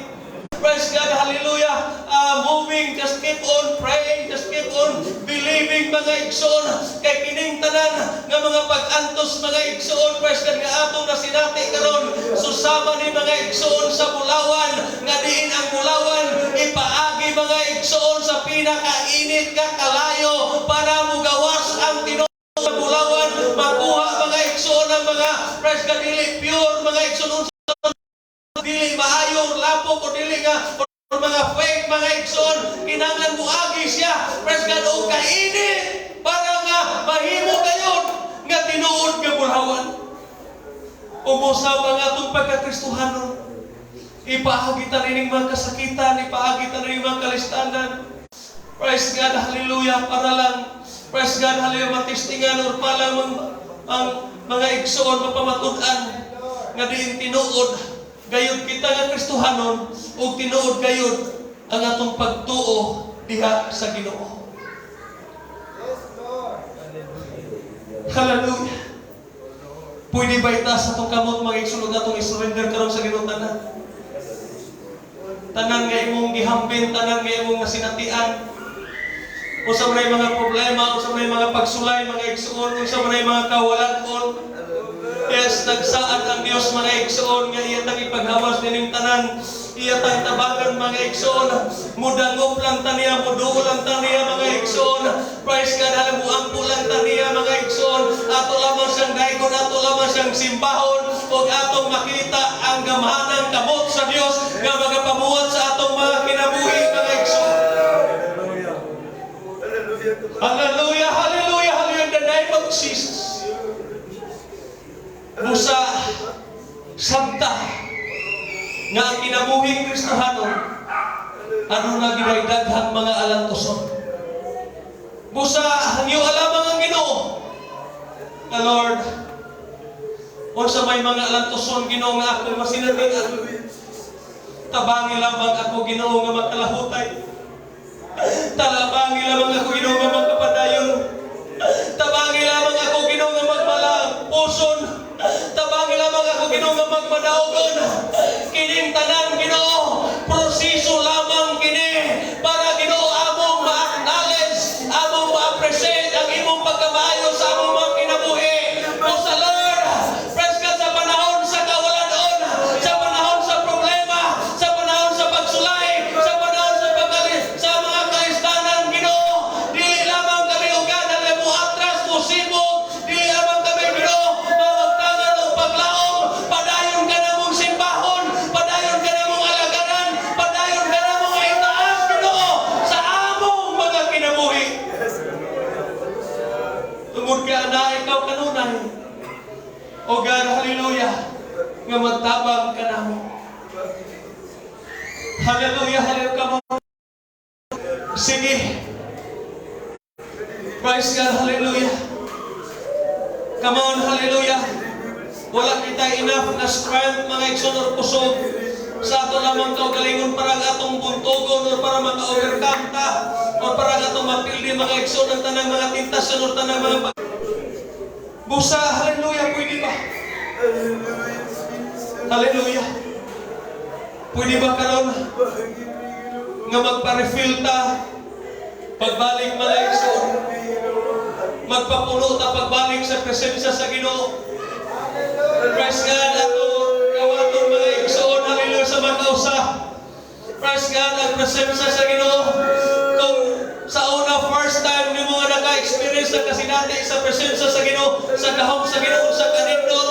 Praise God, hallelujah. Moving, just keep on praying, just keep on believing, mga igsoon. Kay kining tanan nga mga pag-antos, mga igsoon, praise God, nga atong nasinati karon, susama ni, mga igsoon, sa bulawan, nga diin ang bulawan ipaagi, mga igsoon, sa pinakainit nga kalayo para mugawas ang tinuod sa bulawan, makuha, mga igsoon, ang mga, praise God, dili pure, mga igsoon, dili maayong lapok o dili nga o mga fake, mga igsoon. Kinahanglan muagi siya, praise God, og kainit para nga mahimo kayon nga tinuod nga bulawan. Usab ang atong pagkakristohanon, ipaagi ta nining mga kasakitan, ipaagi ta nining mga kalistanan. Praise God, hallelujah, para lang, praise God, hallelujah, matistingan or para lang ang mga igsoon mapamatud-an nga diin tinuod gayud kita nga Kristohanon ug tinuod gayud ang atong pagtuo diha sa Ginoo. Yes, Lord. Hallelujah. Pwede ba itaas atong kamot, mga igsoon, atong i-surrender karon sa Ginoo tanan? Tanan nga imong gihambin, tanan nga imong nasinatian. Unsa man ay mga problema, unsa man ay mga pagsulay, mga igsoon, unsa man ay mga kawalan-on. Yes, nagsaad ang Dios, mga igsoon, nga iya tang ipaghawas nining tanan, iya tang tabangan, mga igsoon. Mudangop lang ta niya, muduol lang ta niya, mga igsoon. Praise God, alam mo, ampo lang ta niya, mga igsoon. Ato lamang siyang daygon, ato lamang siyang simbahon, ug atong makita ang gamhanang kamot sa Dios nga magapamuhat sa atong mga kinabuhi, mga igsoon. Hallelujah. Hallelujah. Hallelujah, hallelujah, hallelujah, in the name of Jesus. Busa, sabta nga ang kinabuhing Kristohano, aduna giday daghang mga alantoson. Busa, hangyo lamang ang Ginoo. The Lord, unsa may mga alantoson, Ginoo, nga ako masinatian. Tabangi lamang ako, Ginoo, nga makalahutay. Tabangi lamang ako, Ginoo, nga magkapadayon. Tabangi lamang ako, Ginoo, nga magmalapuson. Tabangi lamang ako, Ginoo, nga magmadaugon. Kining tanan, Ginoo, proseso lamang kini para, Ginoo, among ma-acknowledge, among ma-appreciate ang imong pagkamaayo sa among mga kinabuhi. O sa Lord, praise God, sa panahon sa kawalanon, sa panahon sa problema, sa panahon sa pagsulay, sa panahon sa pagkali, sa mga kalistanan, Ginoo, dili lamang kami ugad ang mo atras mo sibog, dili lamang kami, Ginoo, mawagtangan og paglaom, padayon ka namong simbahon, padayon ka namong alagaran, padayon ka namong itaas, Ginoo, sa among mga kinabuhi. Tungod kay ana ikaw kanunay. O God, hallelujah, nga magtabang ka namo. Hallelujah, hallelujah. Come on. Sige. Praise God, hallelujah. Come on, hallelujah. Wala kita enough na strength, mga igsoon, or kusog sa ato lamang kaugalingon para ang atong buntogon or para maka-overcome ta or para ang atong mapildi, mga igsoon, ang tanang mga tentasyon or tanang mga busa. Hallelujah, pwede ba? Hallelujah, Jesus. Hallelujah. Pwede ba karon nga magpa-refill ta pagbalik, mga igsoon? Magpapuno ta pagbalik sa presensya sa Ginoo. Praise God, ato kawaton, mga igsoon, hallelujah, sa makausa. Praise God, ang presensya sa Ginoo. Kung sa una, first time nimo nga naka-experience sa kasinati sa presensya sa Ginoo, sa gahom sa Ginoo, sa kanindot,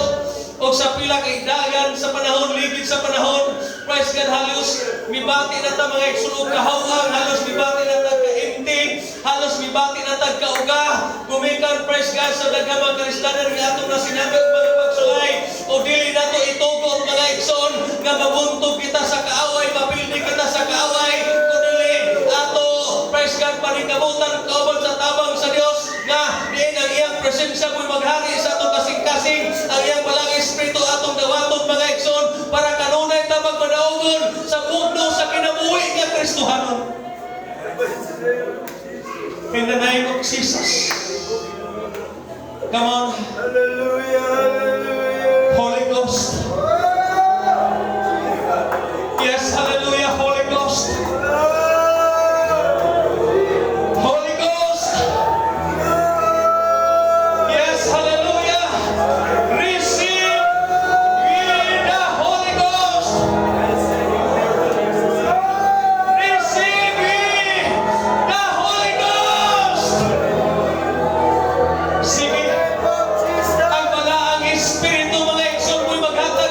o sa pila kay dagan sa panahon, ligid sa panahon, praise God, halos mibati na ta, mga igsoon, og kahawang, halos mibati na ta ka-empty, halos mibati na ta kauga, gumikan, praise God, sa daghang mga kalistanan nga atong nasinabi ug mga pagsulay, o dili nato itugot, mga igsoon, nga mabuntog kita sa kaaway, mapildi kita sa kaaway, kundi ato, praise God, paningkamutan kauban sa tabang sa Dios nga diin ang iyang presensya mo'y maghari sa atong kasing-kasing, ang iyang Balaang Espiritu atong dawaton, mga igsoon, para kanunay ta magmadaogon sa mugno sa kinabuhi nga Kristohanon. In the name of Jesus. Come on. Hallelujah, hallelujah. Holy Ghost. Yes, hallelujah, Holy Ghost. Holy Ghost. Yes, hallelujah. Receive ye the Holy Ghost. Receive ye the Holy Ghost. Sige, ang Balaang Espiritu, mga igsoon, mo'y maghatag.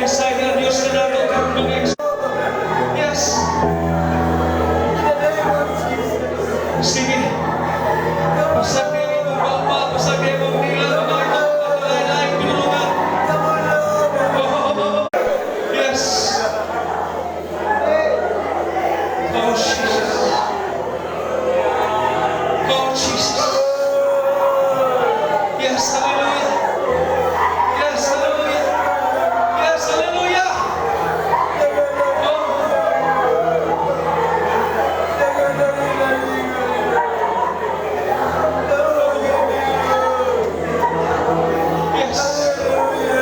Mensahe ang Diyos kanato karon, mga igsoon. Yes. In the name of Jesus. Sige. Pasag niya imong baba, pasag niya imong dila, mga ito, lain-lain pinulungan. Come on, Lord. Oh, yes. Oh, Jesus. Oh, Jesus. Yes, hallelujah. Yes, hallelujah. Yes, hallelujah. Oh, yes. Oh, yes.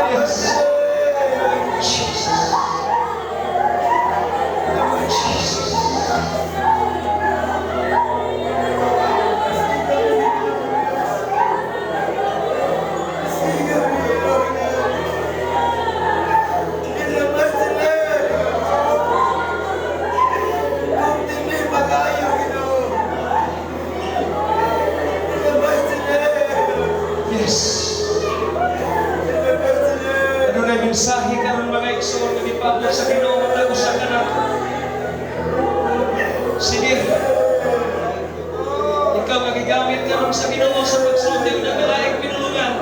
Yes. Jesus. Jesus. In the mighty name. Kung dili magayo, Ginoo. In the mighty name. Yes. In the mighty name. Adunay mensahe karon, mga igsoon, nga gipaabot sa Ginoo matag usa kanato. Sige. Ikaw nga gigamit karon sa Ginoo sa pagsulti og nagkalaing pinulungan.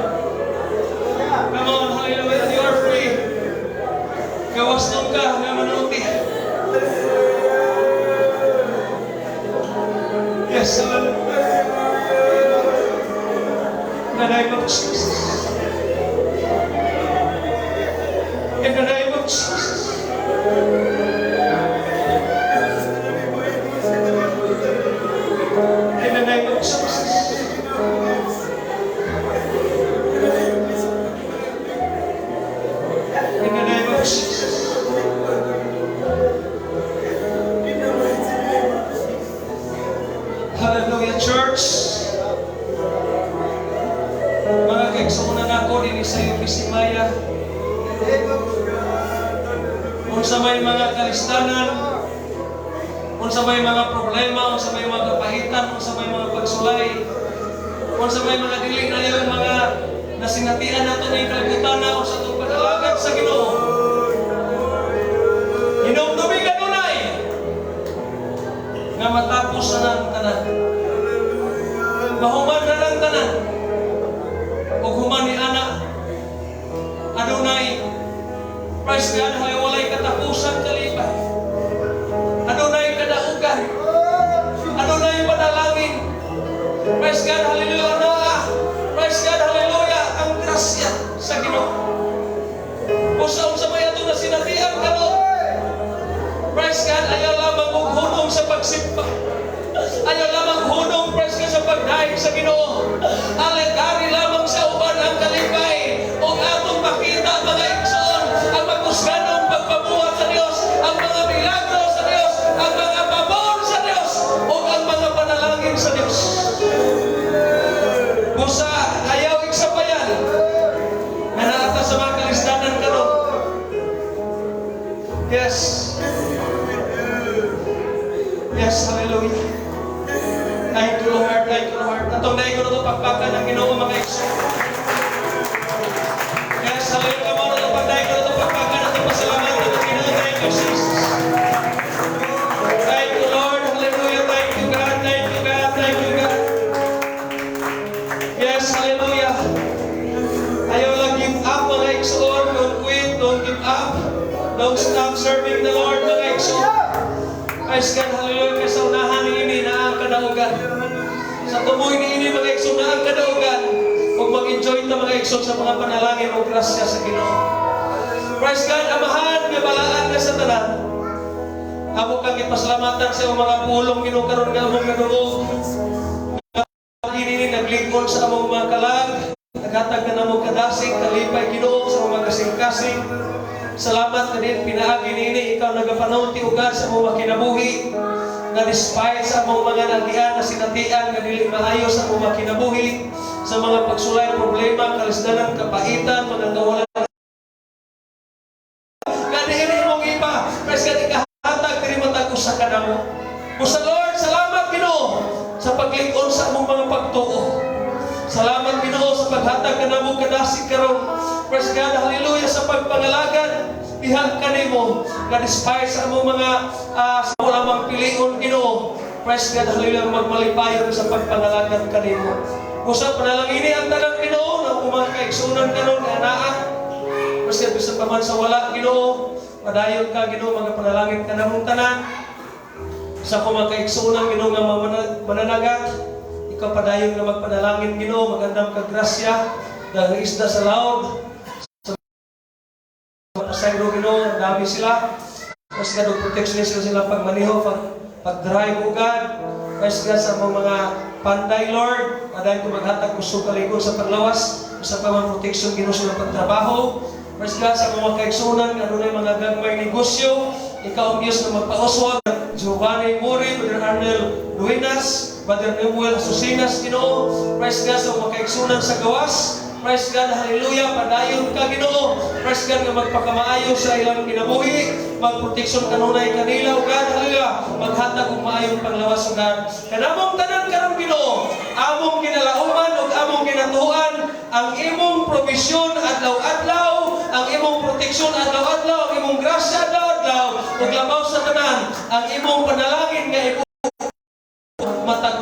Come on, hallelujah, you are free. Gawas nung ka nga manulti. Yes, hallelujah. In the name of Jesus. In the name of Jesus. In the name of Jesus. In the name of Jesus. In the mighty name of Jesus. Hallelujah, church. Mga kaigsuonan nako dinhi sa UPC Maya, In the name of God. unsa may mga kalistanan, unsa may mga problema, unsa may mga kapahitan, unsa may mga pagsulay, unsa may mga dili na yung mga nasinatian nato ning kalibutan na sa atong pag-alagad sa Ginoo. Hinumdumi kanunay nga matapos na ang tanan. Mahuman na lang tanan. Ug human ni ana, adunay, praise God, hay walay katapusan kalipay. Adunay kadaugan. Adunay panalangin. Praise God, hallelujah na. Praise God, hallelujah. Ang grasya sa Ginoo. Kung sa may ato na sinatian karon, praise God, ayaw lamang og hunong sa pagsimba. Ayaw lamang hunong, praise God, sa pagdayeg sa Ginoo. Alegari lamang sa uban ang kalipay. O atong makita, mga igsoon, ang makusganong pagpabuhat sa Dios, ang mga milagro sa Dios, ang mga pabor sa Dios, o ang mga panalangin sa Dios. Busa, ayaw igsapayan na naa ta sa mga kalisdanan karon. Yes. Yes, hallelujah. Thank you, Lord. Thank you, Lord. Atong dahil ko na ito pakpakan ng Ginoo, mga igsoon. Yes, hallelujah. Come on, ito pagdahil ko na ito pakpakan atong pasalamatan ng Ginoo. Thank you, Jesus. Thank you, Lord. Hallelujah. Thank you, God. Thank you, God. Thank you, God. Yes, hallelujah. Ayaw lang give up, mga igsoon. Don't quit. Don't give up. Don't stop serving the Lord, mga igsoon. Praise God, hallelujah. Kay sa unahan ni ini na ang kadaugan. Sa tumoy ni ini, mga igsoon, na ang kadaugan. Ug mag-enjoy ta, mga igsoon, sa mga panalangin o grasya sa Ginoo. Praise God, Amahan, nga balaan ka sa tanan. Amo kang ipasalamatan sa imong mga pulong, Ginoo, karon nga among nadungog. Ini ni naglikon sa among mga kalag, naghatag ka namo kadasig, kalipay, Ginoo, sa among mga kasing-kasing. Salamat nga din pinaagi niini ikaw nagapanulti, O God, sa among mga kinabuhi nga despite sa among mga nagian na sinatian nga dili maayo sa among mga kinabuhi, sa mga pagsulay, problema, kalisdanan, kapaitan, mga kawalan nga dili imong iba. Praise God, ikahatag diri matag usa ka namo. Busa, Lord, salamat, Ginoo, sa paglig-on sa among mga pagtuo. Salamat, Ginoo, sa paghatag kanamo kadasig karon. Praise God, hallelujah, sa pagpangalagad diha kanimo nga despite sa among mga sa lamang pilion, Ginoo. Praise God, hallelujah, magmalipayon sa pagpangalagad kanimo. Busa panalangini ang tanang, Ginoo, na mga kaigsunan karon nga anaa. Praise God, bisan pa man sa wala, Ginoo, padayon ka, Ginoo, mga panalangin kanamong tanan. Sa akong mga kaigsunan, Ginoo, nga mananagat, ikaw padayon nga magpanalangin, Ginoo, magandang kagrasya, dahil isda sa laod, sa pasayro, Ginoo, ang dami sila. Praise God, og protection sila sila pagmaneho, pag-drive, O God. Praise God, sa mga panday, Lord, padayon ko maghatag kusog kalig-on sa paglawas, sa pamang protection, Ginoo, sa pagtrabaho. Praise God, sa mga kaigsunan, nga adunay mga gagmay negosyo, ikaw ang Diyos na magpauswag. Giovanni Muri, Brother Arnel Duenas, Brother Nemuel Asusinas, Ginoo. Praise God, sa mga kaigsunan sa gawas. Praise God, hallelujah, padayon ka, Ginoo. Praise God, nga magpakamaayo sa ilang kinabuhi, magproteksyon kanunay kanila, O God, hallelujah, maghatag og maayong panglawas, O God. Kanamong tanan karon, Ginoo, among ginalauman ug among ginatuan ang imong provision adlaw-adlaw, ang imong proteksyon adlaw-adlaw, ang imong grasya adlaw-adlaw, ug labaw sa tanan, ang imong panalangin nga ibu matag